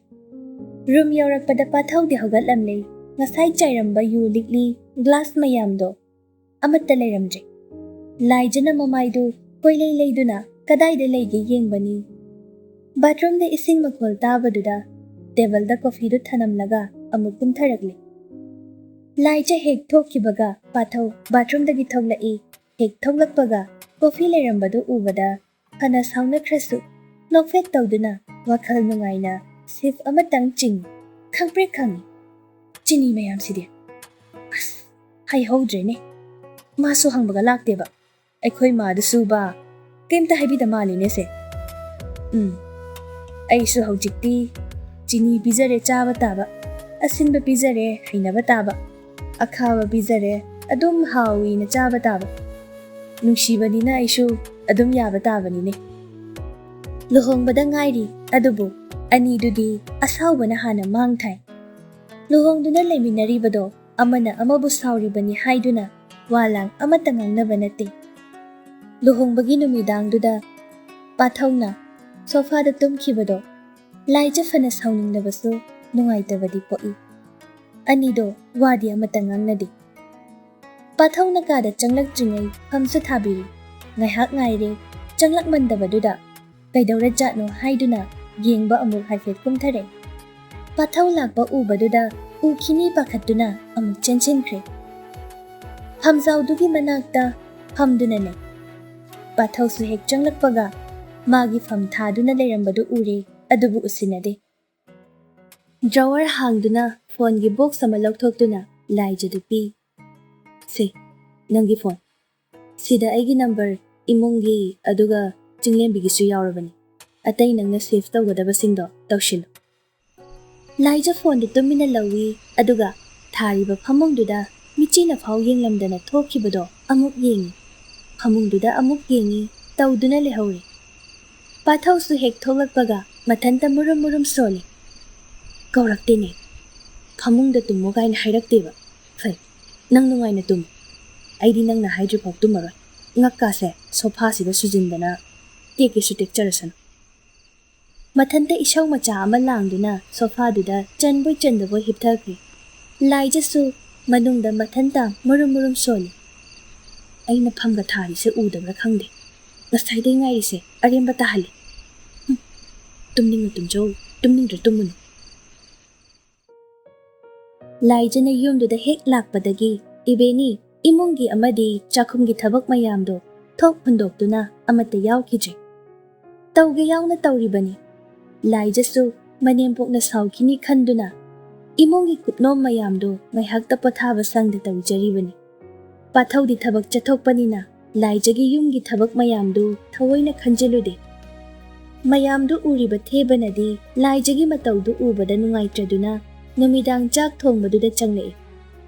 ꯔꯨꯝ ꯌꯧꯔꯛꯄꯗ ꯄꯥꯊꯧꯗꯤ ꯍꯧꯒꯠꯂꯝꯂꯦ꯫ ꯉꯁꯥꯏ ꯆꯥꯏꯔꯝꯕ ꯌꯨ ꯂꯤꯛꯂꯤ ꯒ꯭ꯂꯥꯁ ꯃꯌꯥꯝꯗꯣ ꯑꯃꯠꯇ ꯂꯩꯔꯝꯗ꯭ꯔꯦ꯫ ꯂꯥꯏꯖꯅ ꯃꯃꯥꯏꯗꯨ ꯀꯣꯏꯂꯩ ꯂꯩꯗꯨꯅ ꯀꯗꯥꯏꯗ ꯂꯩꯒꯦ ꯌꯦꯡꯕꯅꯤ꯫ ꯕꯥꯊꯔꯨꯝꯗ ꯏꯁꯤꯡ ꯃꯈꯣꯜ ꯇꯥꯕꯗꯨꯗ ꯇꯦꯕꯜꯗ ꯀꯣꯐꯤꯗꯨ ꯊꯅꯝꯂꯒ ꯑꯃꯨꯛ ꯀꯨꯝꯊꯔꯛꯂꯦ꯫ ꯂꯥꯏꯖ ꯍꯦꯛ ꯊꯣꯛꯈꯤꯕꯒ ꯄꯥꯊꯧ ꯕꯥꯊꯔꯨꯝꯗꯒꯤ ꯊꯣꯛꯂꯛꯏ꯫ ꯍꯦꯛ ꯊꯣꯛꯂꯛꯄꯒ ꯀꯣꯐꯤ ꯂꯩꯔꯝꯕꯗꯨ ꯎꯕꯗ ꯐꯅ ꯁꯥꯎꯅꯈ꯭ꯔꯁꯨ ꯅꯣꯛꯐꯦꯠ ꯇꯧꯗꯨꯅ ꯋꯥꯈꯜ ꯅꯨꯡꯉꯥꯏꯅ ꯁꯤꯐ ꯑꯃꯇꯪ ꯆꯤꯡꯉꯤ꯫ ꯈꯪꯄ꯭ꯔꯦꯛ ꯈꯪꯉꯤ꯫ ꯆꯤꯅꯤ ꯃꯌꯥꯝꯁꯤꯗꯤ꯫ ꯑꯁ, ꯍꯩꯍꯧꯗ꯭ꯔꯦꯅꯦ꯫ ꯃꯥꯁꯨ ꯍꯪꯕꯒ ꯂꯥꯛꯇꯦꯕ꯫ ꯑꯩꯈꯣꯏ ꯃꯥꯗꯨꯁꯨꯕ ꯀꯩꯝꯇ ꯍꯥꯏꯕꯤꯗ ꯃꯥꯜꯂꯤꯅꯦꯁꯦ꯫ ꯎꯝ, ꯑꯩꯁꯨ ꯍꯧꯖꯤꯛꯇꯤ ꯆꯤꯅꯤ ꯄꯤꯖꯔꯦ ꯆꯥꯕ ꯇꯥꯕ, ꯑꯁꯤꯟꯕ ꯄꯤꯖꯔꯦ ꯍꯩꯅꯕ ꯇꯥꯕ, ꯑꯈꯥꯕ ꯄꯤꯖꯔꯦ ꯑꯗꯨꯝ ꯍꯥꯎꯏꯅ ꯆꯥꯕ ꯇꯥꯕ꯫ ꯅꯨꯡꯁꯤꯕꯅꯤꯅ ꯑꯩꯁꯨ ꯑꯗꯨꯝ ꯌꯥꯕ ꯇꯥꯕꯅꯤꯅꯦ꯫ ꯂꯨꯍꯣꯡꯕꯗ ꯉꯥꯏꯔꯤ, ꯑꯗꯨꯕꯨ ꯑꯅꯤꯗꯨꯗꯤ ꯑꯁꯥꯎꯕꯅ ꯍꯥꯟꯅ ꯃꯥꯡ ꯊꯥꯏ꯫ ꯂꯨꯍꯣꯡꯗꯨꯅ ꯂꯩꯃꯤꯟꯅꯔꯤꯕꯗꯣ ꯑꯃꯅ ꯑꯃꯕꯨ ꯁꯥꯎꯔꯤꯕꯅꯤ ꯍꯥꯏꯗꯨꯅ ꯋꯥ ꯂꯥꯡ ꯑꯃꯠꯇ ꯉꯥꯡꯅꯕ ꯅꯠꯇꯦ꯫ ꯂꯨꯍꯣꯡꯕꯒꯤ ꯅꯨꯃꯤꯗꯥꯡꯗꯨꯗ ꯄꯥꯊꯧꯅ ꯁꯣꯐꯥꯗ ꯇꯨꯝꯈꯤꯕꯗꯣ ꯂꯥꯏꯖ ꯐꯅ ꯁꯥꯎꯅꯤꯡꯂꯕꯁꯨ ꯅꯨꯡꯉꯥꯏꯇꯕꯗꯤ ꯄꯣꯛꯏ꯫ ꯑꯅꯤꯗꯣ ꯋꯥꯗꯤ ꯑꯃꯠꯇ ꯉꯥꯡꯅꯗꯦ꯫ ꯄꯥꯊꯧꯅ ꯀꯥꯗ ꯆꯪꯂꯛꯇ꯭ꯔꯤꯉꯩ ꯐꯝꯁꯨ ꯊꯥꯕꯤꯔꯤ꯫ ꯉꯥꯏꯍꯥꯛ ꯉꯥꯏꯔꯦ, ꯆꯪꯂꯛꯃꯟꯗꯕꯗꯨꯗ ꯀꯩꯗꯧꯔꯖꯥꯠꯅꯣ ꯍꯥꯏꯗꯨꯅ ꯌꯦꯡꯕ ꯑꯃꯨꯛ ꯍꯥꯏꯐꯦꯠ ꯀꯨꯝꯊꯔꯦ꯫ ꯄꯥꯊꯧ ꯂꯥꯛꯄ ꯎꯕꯗꯨꯗ ꯎꯈꯤꯅꯤ ꯄꯥꯈꯠꯇꯨꯅ ꯑꯃꯨꯛ ꯆꯦꯟꯁꯤꯟꯈ꯭ꯔꯦ꯫ ꯐꯝꯖꯥꯎꯗꯨꯒꯤ ꯃꯅꯥꯛꯇ ꯐꯝꯗꯨꯅ ꯂꯩ꯫ ꯄꯥꯊꯧꯁꯨ ꯍꯦꯛ ꯆꯪꯂꯛꯄꯒ ꯃꯥꯒꯤ ꯐꯝ ꯊꯥꯗꯨꯅ ꯂꯩꯔꯝꯕꯗꯨ ꯎꯔꯦ, ꯑꯗꯨꯕꯨ ꯎꯁꯤꯟꯅꯗꯦ꯫ ꯗ꯭ꯔꯣꯋꯔ ꯍꯥꯡꯗꯨꯅ ꯐꯣꯟꯒꯤ ꯕꯣꯛꯁ ꯑꯃ ꯂꯧꯊꯣꯛꯇꯨꯅ ꯂꯥꯏꯖꯗꯨ ꯄꯤ꯫ "ꯁꯦ, ꯅꯪꯒꯤ ꯐꯣꯟ꯫ ꯁꯤꯗ ꯑꯩꯒꯤ ꯅꯝꯕꯔ, ꯏꯃꯨꯡꯒꯤ, ꯑꯗꯨꯒ ꯆꯤꯡꯂꯦꯝꯕꯤꯒꯤꯁꯨ ꯌꯥꯎꯔꯕꯅꯤ꯫ ꯑꯇꯩ ꯅꯪꯅ ꯁꯦꯚ ꯇꯧꯒꯗꯕꯁꯤꯡꯗꯣ ꯇꯧꯁꯤꯜꯂꯨ꯫" ꯂꯥꯏꯖ ꯐꯣꯟꯗꯨ ꯇꯨꯃꯤꯟꯅ ꯂꯧꯏ, ꯑꯗꯨꯒ ꯊꯥꯔꯤꯕ ꯐꯃꯨꯡꯗꯨꯗ ꯃꯤꯆꯤꯅ ꯐꯥꯎ ꯌꯦꯡꯂꯝꯗꯅ ꯊꯣꯛꯈꯤꯕꯗꯣ ꯑꯃꯨꯛ ꯌꯦꯡꯏ꯫ ꯐꯃꯨꯡꯗꯨꯗ ꯑꯃꯨꯛ ꯌꯦꯡꯏ, ꯇꯧꯗꯨꯅ ꯂꯩꯍꯧꯔꯦ꯫ ꯄꯥꯊꯧꯁꯨ ꯍꯦꯛ ꯊꯣꯛꯂꯛꯄꯒ ꯃꯊꯟꯇ ꯃꯨꯔꯨꯝ ꯃꯨꯔꯨꯝ ꯁꯣꯜꯂꯤ꯫ "ꯀꯧꯔꯛꯇꯦꯅꯦ꯫ ꯐꯃꯨꯡꯗ ꯇꯨꯝꯃꯨ ꯀꯥꯏꯅ ꯍꯥꯏꯔꯛꯇꯦꯕ꯫ ꯐꯩ, ꯅꯪ ꯅꯨꯡꯉꯥꯏꯅ ꯇꯨꯝꯃꯨ꯫ ꯑꯩꯗꯤ ꯅꯪꯅ ꯍꯥꯏꯗ꯭ꯔꯤꯐꯥꯎ ꯇꯨꯝꯃꯔꯣꯏ꯫ ꯉꯛꯀꯥꯁꯦ ꯁꯣꯐꯥꯁꯤꯗ ꯁꯨꯖꯤꯟꯗꯅ ꯇꯦꯛꯀꯦꯁꯨ ꯇꯦꯛꯆꯔꯁꯅꯨ꯫" ꯃꯊꯟꯇ ꯏꯁꯧ ꯃꯆꯥ ꯑꯃ ꯂꯥꯡꯗꯨꯅ ꯁꯣꯐꯥꯗꯨꯗ ꯆꯟꯕꯣꯏ ꯆꯟꯗꯕꯣꯏ ꯍꯤꯞꯊꯈ꯭ꯔꯦ꯫ ꯂꯥꯏꯖꯁꯨ ꯃꯅꯨꯡꯗ ꯃꯊꯟꯇ ꯃꯨꯔꯨꯝ ꯃꯨꯔꯨꯝ ꯁꯣꯜꯂꯤ꯫ "ꯑꯩꯅ ꯐꯝꯒ ꯊꯥꯔꯤꯁꯦ ꯎꯗꯕ꯭ꯔꯥ ꯈꯪꯗꯦ꯫ ꯉꯁꯥꯏꯗꯩ ꯉꯥꯏꯔꯤꯁꯦ ꯑꯔꯦꯝꯕ ꯇꯥꯍꯜꯂꯤ꯫ ꯍꯨꯝ, ꯇꯨꯝꯅꯤꯡꯉ ꯇꯨꯝꯖꯧ, ꯇꯨꯝꯅꯤꯡꯗ꯭ꯔ ꯇꯨꯝꯃꯨꯅꯨ꯫" ꯂꯥꯏꯖꯅ ꯌꯨꯝꯗꯨꯗ ꯍꯦꯛ ꯂꯥꯛꯄꯗꯒꯤ ꯏꯕꯦꯅꯤ ꯏꯃꯨꯡꯒꯤ ꯑꯃꯗꯤ ꯆꯥꯛꯈꯨꯝꯒꯤ ꯊꯕꯛ ꯃꯌꯥꯝꯗꯣ ꯊꯣꯛ ꯍꯨꯟꯗꯣꯛꯇꯨꯅ ꯑꯃꯠꯇ ꯌꯥꯎꯈꯤꯗ꯭ꯔꯦ꯫ ꯇꯧꯒꯦ ꯌꯥꯎꯅ ꯇꯧꯔꯤꯕꯅꯤ꯫ ꯂꯥꯏꯖꯁꯨ ꯃꯅꯦꯝꯄꯣꯛꯅ ꯁꯥꯎꯈꯤꯅꯤ ꯈꯟꯗꯨꯅ ꯏꯃꯨꯡꯒꯤ ꯀꯨꯞꯅꯣꯝ ꯃꯌꯥꯝꯗꯨ ꯉꯥꯏꯍꯥꯛꯇ ꯄꯣꯊꯥꯕ ꯁꯪꯗ ꯇꯧꯖꯔꯤꯕꯅꯤ꯫ ꯄꯥꯊꯧꯗꯤ ꯊꯕꯛ ꯆꯠꯊꯣꯛꯄꯅꯤꯅ ꯂꯥꯏꯖꯒꯤ ꯌꯨꯝꯒꯤ ꯊꯕꯛ ꯃꯌꯥꯝꯗꯨ ꯊꯑꯣꯏꯅ ꯈꯟꯖꯤꯜꯂꯨꯗꯦ꯫ ꯃꯌꯥꯝꯗꯨ ꯎꯔꯤꯕ ꯊꯦꯕꯅꯗꯤ ꯂꯥꯏꯖꯒꯤ ꯃꯇꯧꯗꯨ ꯎꯕꯗ ꯅꯨꯡꯉꯥꯏꯇ꯭ꯔꯗꯨꯅ ꯅꯨꯃꯤꯗꯥꯡ ꯆꯥꯛ ꯊꯣꯡꯕꯗꯨꯗ ꯆꯪꯂꯛꯏ꯫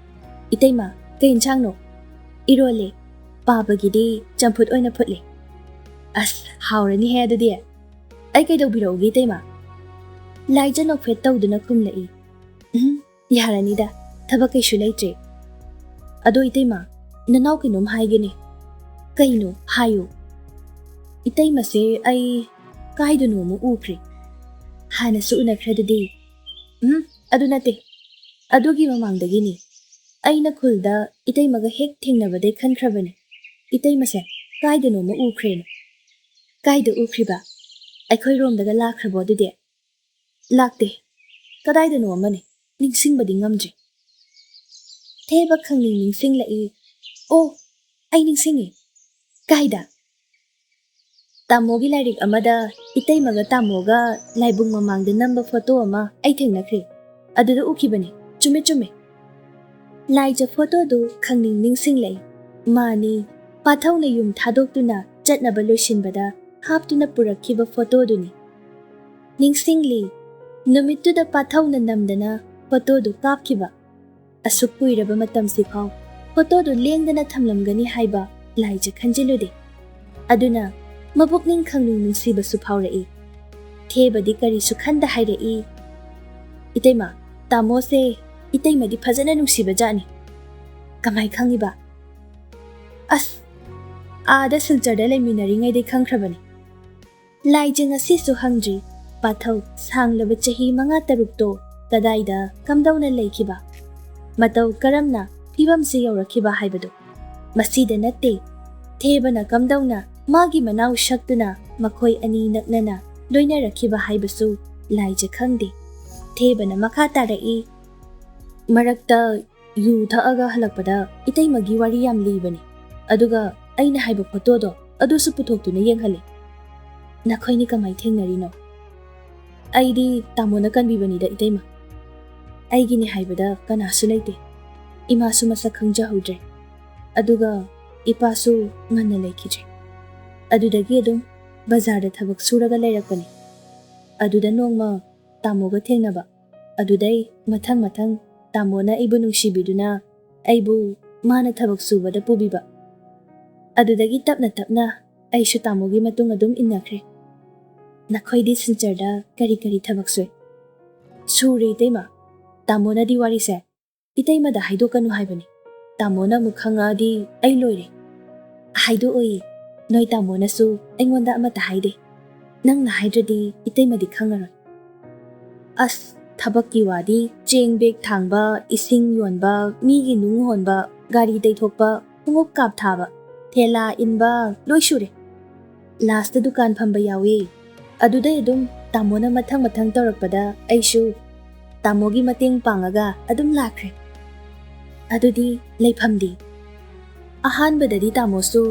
"ꯏꯇꯩꯃ, ꯀꯩ ꯏꯟꯁꯥꯡꯅꯣ?" "ꯏꯔꯣꯜꯂꯦ꯫ ꯄꯥꯕꯒꯤꯗꯤ ꯆꯝꯐꯨꯠ ꯑꯣꯏꯅ ꯐꯨꯠꯂꯦ꯫" "ꯑꯁ, ꯍꯥꯎꯔꯅꯤꯍꯦ ꯑꯗꯨꯗꯤ꯫ ꯑꯩ ꯀꯩꯗꯧꯕꯤꯔꯛꯎꯒꯦ ꯏꯇꯩꯃ?" ꯂꯥꯏꯖ ꯅꯣꯛꯐꯦꯠ ꯇꯧꯗꯨꯅ ꯈꯨꯝꯂꯛꯏ꯫ "ꯎꯝ, ꯌꯥꯔꯅꯤꯗ, ꯊꯕꯛ ꯀꯩꯁꯨ ꯂꯩꯇ꯭ꯔꯦ꯫ ꯑꯗꯣ ꯏꯇꯩꯃ, ꯅꯅꯥꯎ ꯀꯩꯅꯣꯝ ꯍꯥꯏꯒꯦꯅꯦ꯫" "ꯀꯩꯅꯣ? ꯍꯥꯏꯌꯨ꯫" "ꯏꯇꯩꯃꯁꯦ ꯑꯩ ꯀꯥꯏꯗꯅꯣ ꯑꯃ ꯎꯈ꯭ꯔꯦ꯫" "ꯍꯥꯟꯅꯁꯨ ꯎꯅꯈ꯭ꯔꯗꯨꯗꯤ?" "ꯎꯝ, ꯑꯗꯨ ꯅꯠꯇꯦ꯫ ꯑꯗꯨꯒꯤ ꯃꯃꯥꯡꯗꯒꯤꯅꯤ꯫ ꯑꯩꯅ ꯈꯨꯜꯗ ꯏꯇꯩꯃꯒ ꯍꯦꯛ ꯊꯦꯡꯅꯕꯗꯩ ꯈꯟꯈ꯭ꯔꯕꯅꯤ, ꯏꯇꯩꯃꯁꯦ ꯀꯥꯏꯗꯅꯣꯃ ꯎꯈ꯭ꯔꯦꯅ꯫" "ꯀꯥꯏꯗ ꯎꯈ꯭ꯔꯤꯕ? ꯑꯩꯈꯣꯏ ꯔꯣꯝꯗꯒ ꯂꯥꯛꯈ꯭ꯔꯕꯣ ꯑꯗꯨꯗꯤ?" "ꯂꯥꯛꯇꯦ꯫ ꯀꯗꯥꯏꯗꯅꯣ ꯑꯃꯅꯤ, ꯅꯤꯡꯁꯤꯡꯕꯗꯤ ꯉꯝꯗ꯭ꯔꯤ꯫" ꯊꯦꯕ ꯈꯪꯅꯤꯡ ꯅꯤꯡꯁꯤꯡꯂꯛꯏ꯫ "ꯑꯣ, ꯑꯩ ꯅꯤꯡꯁꯤꯡꯉꯤ꯫ ꯀꯥꯏꯗ?" "ꯇꯥꯃꯣꯒꯤ ꯂꯥꯏꯔꯤꯛ ꯑꯃꯗ ꯏꯇꯩꯃꯒ ꯇꯥꯃꯣꯒ ꯂꯥꯏꯕꯨꯡ ꯃꯃꯥꯡꯗ ꯅꯝꯕ ꯐꯣꯇꯣ ꯑꯃ ꯑꯩ ꯊꯦꯡꯅꯈ꯭ꯔꯦ꯫ ꯑꯗꯨꯗ ꯎꯈꯤꯕꯅꯤ꯫ ꯆꯨꯝꯃꯦ, ꯆꯨꯝꯃꯦ꯫" ꯂꯥꯏꯖ ꯐꯣꯇꯣꯗꯨ ꯈꯪꯅꯤꯡ ꯅꯤꯡꯁꯤꯡꯂꯛꯏ꯫ ꯃꯥꯅꯤ, ꯄꯥꯊꯧꯅ ꯌꯨꯝ ꯊꯥꯗꯣꯛꯇꯨꯅ ꯆꯠꯅꯕ ꯂꯣꯏꯁꯤꯟꯕꯗ ꯍꯥꯞꯇꯨꯅ ꯄꯨꯔꯛꯈꯤꯕ ꯐꯣꯇꯣꯗꯨꯅꯤ꯫ ꯅꯤꯡꯁꯤꯡꯂꯤ, ꯅꯨꯃꯤꯠꯇꯨꯗ ꯄꯥꯊꯧꯅ ꯅꯝꯗꯅ ꯐꯣꯇꯣꯗꯨ ꯀꯥꯞꯈꯤꯕ꯫ ꯑꯁꯨꯛ ꯀꯨꯏꯔꯕ ꯃꯇꯝꯁꯤꯐꯥꯎ ꯐꯣꯇꯣꯗꯨ ꯂꯦꯡꯗꯅ ꯊꯝꯂꯝꯒꯅꯤ ꯍꯥꯏꯕ ꯂꯥꯏꯖ ꯈꯟꯖꯤꯜꯂꯨꯗꯦ꯫ ꯑꯗꯨꯅ ꯃꯕꯨꯛꯅꯤꯡ ꯈꯪꯅꯨꯡ ꯅꯨꯡꯁꯤꯕꯁꯨ ꯐꯥꯎꯔꯛꯏ꯫ ꯊꯦꯕꯗꯤ ꯀꯔꯤꯁꯨ ꯈꯟꯗ ꯍꯥꯏꯔꯛꯏ, "ꯏꯇꯩꯃ, ꯇꯥꯃꯣꯁꯦ ꯏꯇꯩꯃꯗꯤ ꯐꯖꯅ ꯅꯨꯡꯁꯤꯕ ꯖꯥꯠꯅꯤ꯫" "ꯀꯃꯥꯏ ꯈꯪꯉꯤꯕ?" "ꯑꯁ, ꯑꯥꯗ ꯁꯤꯜꯆꯔꯗ ꯂꯩꯃꯤꯟꯅꯔꯤꯉꯩꯗꯩ ꯈꯪꯈ꯭ꯔꯕꯅꯤ꯫" ꯂꯥꯏꯖ ꯉꯁꯤꯁꯨ ꯍꯪꯗ꯭ꯔꯤ, ꯄꯥꯊꯧ ꯁꯥꯡꯂꯕ ꯆꯍꯤ ꯃꯉꯥ ꯇꯔꯨꯛꯇꯣ ꯀꯗꯥꯏꯗ ꯀꯝꯗꯧꯅ ꯂꯩꯈꯤꯕ, ꯃꯇꯧ ꯀꯔꯝꯅ ꯐꯤꯕꯝꯁꯤ ꯌꯧꯔꯛꯈꯤꯕ ꯍꯥꯏꯕꯗꯨ꯫ ꯃꯁꯤꯗ ꯅꯠꯇꯦ, ꯊꯦꯕꯅ ꯀꯝꯗꯧꯅ ꯃꯥꯒꯤ ꯃꯅꯥꯎ ꯁꯛꯇꯨꯅ ꯃꯈꯣꯏ ꯑꯅꯤ ꯅꯛꯅꯅ ꯂꯣꯏꯅꯔꯛꯈꯤꯕ ꯍꯥꯏꯕꯁꯨ ꯂꯥꯏꯖ ꯈꯪꯗꯦ꯫ ꯊꯦꯕꯅ ꯃꯈꯥ ꯇꯥꯔꯛꯏ, ꯃꯔꯛꯇ ꯌꯨ ꯊꯛꯑꯒ ꯍꯜꯂꯛꯄꯗ ꯏꯇꯩꯃꯒꯤ ꯋꯥꯔꯤ ꯌꯥꯝ ꯂꯤꯕꯅꯤ꯫ ꯑꯗꯨꯒ ꯑꯩꯅ ꯍꯥꯏꯕ ꯐꯣꯇꯣꯗꯣ ꯑꯗꯨꯁꯨ ꯄꯨꯊꯣꯛꯇꯨꯅ ꯌꯦꯡꯍꯜꯂꯤ꯫ ꯅꯈꯣꯏꯅꯤ ꯀꯃꯥꯏ ꯊꯦꯡꯅꯔꯤꯅꯣ? ꯑꯩꯗꯤ ꯇꯥꯃꯣꯅ ꯀꯟꯕꯤꯕꯅꯤꯗ, ꯏꯇꯩꯃ꯫ ꯑꯩꯒꯤꯅꯤ ꯍꯥꯏꯕꯗ ꯀꯅꯥꯁꯨ ꯂꯩꯇꯦ꯫ ꯏꯃꯥꯁꯨ ꯃꯁꯛ ꯈꯪꯖꯍꯧꯗ꯭ꯔꯦ꯫ ꯑꯗꯨꯒ ꯏꯄꯥꯁꯨ ꯉꯟꯅ ꯂꯩꯈꯤꯗ꯭ꯔꯦ꯫ ꯑꯗꯨꯗꯒꯤ ꯑꯗꯨꯝ ꯕꯖꯥꯔꯗ ꯊꯕꯛ ꯁꯨꯔꯒ ꯂꯩꯔꯛꯄꯅꯤ꯫ ꯑꯗꯨꯗ ꯅꯣꯡꯃ ꯇꯥꯃꯣꯒ ꯊꯦꯡꯅꯕ꯫ ꯑꯗꯨꯗꯩ ꯃꯊꯪ ꯃꯊꯪ ꯇꯥꯃꯣꯅ ꯑꯩꯕꯨ ꯅꯨꯡꯁꯤꯕꯤꯗꯨꯅ ꯑꯩꯕꯨ ꯃꯥꯅ ꯊꯕꯛ ꯁꯨꯕꯗ ꯄꯨꯕꯤꯕ꯫ ꯑꯗꯨꯗꯒꯤ ꯇꯞꯅ ꯇꯞꯅ ꯑꯩꯁꯨ ꯇꯥꯃꯣꯒꯤ ꯃꯇꯨꯡ ꯑꯗꯨꯝ ꯏꯟꯅꯈ꯭ꯔꯦ꯫ ꯅꯈꯣꯏꯗꯤ ꯁꯤꯜꯆꯔꯗ ꯀꯔꯤ ꯀꯔꯤ ꯊꯕꯛ ꯁꯨꯏ? ꯁꯨꯔꯦ, ꯏꯇꯩꯃ꯫ ꯇꯥꯃꯣꯅꯗꯤ ꯋꯥꯔꯤꯁꯦ ꯏꯇꯩꯃꯗ ꯍꯥꯏꯗꯣꯛꯀꯅꯨ ꯍꯥꯏꯕꯅꯤ꯫ ꯇꯥꯃꯣꯅ ꯑꯃꯨꯛ ꯈꯪꯉꯛꯑꯗꯤ ꯑꯩ ꯂꯣꯏꯔꯦ꯫ ꯍꯥꯏꯗꯣꯛꯑꯣꯏ꯫ ꯅꯣꯏ ꯇꯥꯃꯣꯅꯁꯨ ꯑꯩꯉꯣꯟꯗ ꯑꯃꯠꯇ ꯍꯥꯏꯗꯦ꯫ ꯅꯪꯅ ꯍꯥꯏꯗ꯭ꯔꯗꯤ ꯏꯇꯩꯃꯗꯤ ꯈꯪꯉꯔꯣꯏ꯫ ꯑꯁ, ꯊꯕꯛꯀꯤ ꯋꯥꯗꯤ ꯆꯦꯡ ꯕꯦꯒ ꯊꯥꯡꯕ, ꯏꯁꯤꯡ ꯌꯣꯟꯕ, ꯃꯤꯒꯤ ꯅꯨꯡ ꯍꯣꯟꯕ, ꯒꯥꯔꯤ ꯇꯩꯊꯣꯛꯄ, ꯈꯣꯡꯎꯞ ꯀꯥꯞ ꯊꯥꯕ, ꯊꯦꯂꯥ ꯏꯟꯕ, ꯂꯣꯏ ꯁꯨꯔꯦ꯫ ꯂꯥꯁꯇ ꯗꯨꯀꯥꯟ ꯐꯝꯕ ꯌꯥꯎꯏ꯫ ꯑꯗꯨꯗꯩ ꯑꯗꯨꯝ ꯇꯥꯃꯣꯅ ꯃꯊꯪ ꯃꯊꯪ ꯇꯧꯔꯛꯄꯗ ꯑꯩꯁꯨ ꯇꯥꯃꯣꯒꯤ ꯃꯇꯦꯡ ꯄꯥꯡꯉꯒ ꯑꯗꯨꯝ ꯂꯥꯛꯈ꯭ꯔꯦ꯫ ꯑꯗꯨꯗꯤ ꯂꯩꯐꯝꯗꯤ? ꯑꯍꯥꯟꯕꯗꯗꯤ ꯇꯥꯃꯣꯁꯨ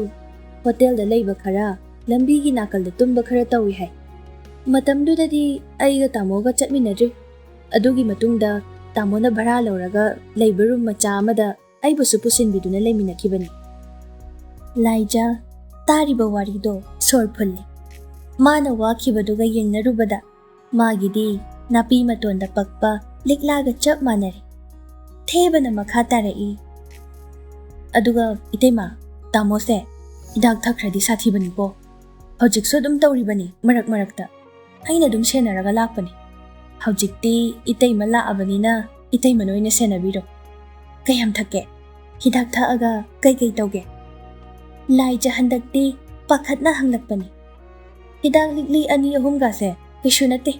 ꯍꯣꯇꯦꯜꯗ ꯂꯩꯕ ꯈꯔ, ꯂꯝꯕꯤꯒꯤ ꯅꯥꯀꯜꯗ ꯇꯨꯝꯕ ꯈꯔ ꯇꯧꯏ ꯍꯥꯏ꯫ ꯃꯇꯝꯗꯨꯗꯗꯤ ꯑꯩꯒ ꯇꯥꯃꯣꯒ ꯆꯠꯃꯤꯟꯅꯗ꯭ꯔꯤ꯫ ꯑꯗꯨꯒꯤ ꯃꯇꯨꯡꯗ ꯇꯥꯃꯣꯅ ꯚꯔꯥ ꯂꯧꯔꯒ ꯂꯩꯕ ꯔꯨꯝ ꯃꯆꯥ ꯑꯃꯗ ꯑꯩꯕꯨꯁꯨ ꯄꯨꯁꯤꯟꯕꯤꯗꯨꯅ ꯂꯩꯃꯤꯟꯅꯈꯤꯕꯅꯤ꯫ ꯂꯥꯏꯖ, ꯇꯥꯔꯤꯕ ꯋꯥꯔꯤꯗꯣ ꯁꯣꯔ ꯐꯨꯜꯂꯤ꯫ ꯃꯥꯅ ꯋꯥꯈꯤꯕꯗꯨꯒ ꯌꯦꯡꯅꯔꯨꯕꯗ ꯃꯥꯒꯤꯗꯤ ꯅꯥꯄꯤ ꯃꯇꯣꯟꯗ ꯄꯛꯄ ꯂꯤꯛꯂꯥꯒ ꯆꯞ ꯃꯥꯟꯅꯔꯦ꯫ ꯊꯦꯕꯅ ꯃꯈꯥ ꯇꯥꯔꯛꯏ, "ꯑꯗꯨꯒ ꯏꯇꯩꯃ, ꯇꯥꯃꯣꯁꯦ ꯍꯤꯗꯥꯛ ꯊꯛꯈ꯭ꯔꯗꯤ ꯁꯥꯊꯤꯕꯅꯤꯀꯣ꯫ ꯍꯧꯖꯤꯛꯁꯨ ꯑꯗꯨꯝ ꯇꯧꯔꯤꯕꯅꯤ ꯃꯔꯛ ꯃꯔꯛꯇ꯫ ꯑꯩꯅ ꯑꯗꯨꯝ ꯁꯦꯟꯅꯔꯒ ꯂꯥꯛꯄꯅꯤ꯫ ꯍꯧꯖꯤꯛꯇꯤ ꯏꯇꯩꯃ ꯂꯥꯛꯑꯕꯅꯤꯅ ꯏꯇꯩꯃꯅ ꯑꯣꯏꯅ ꯁꯦꯟꯅꯕꯤꯔꯣ꯫ ꯀꯌꯥꯝ ꯊꯛꯀꯦ? ꯍꯤꯗꯥꯛ ꯊꯛꯑꯒ ꯀꯩꯀꯩ ꯇꯧꯒꯦ?" ꯂꯥꯏꯖ ꯍꯟꯗꯛꯇꯤ ꯄꯥꯈꯠꯅ ꯍꯪꯂꯛꯄꯅꯤ꯫ "ꯍꯤꯗꯥꯛ ꯂꯤꯛꯂꯤ ꯑꯅꯤ ꯑꯍꯨꯝꯒꯁꯦ ꯀꯩꯁꯨ ꯅꯠꯇꯦ꯫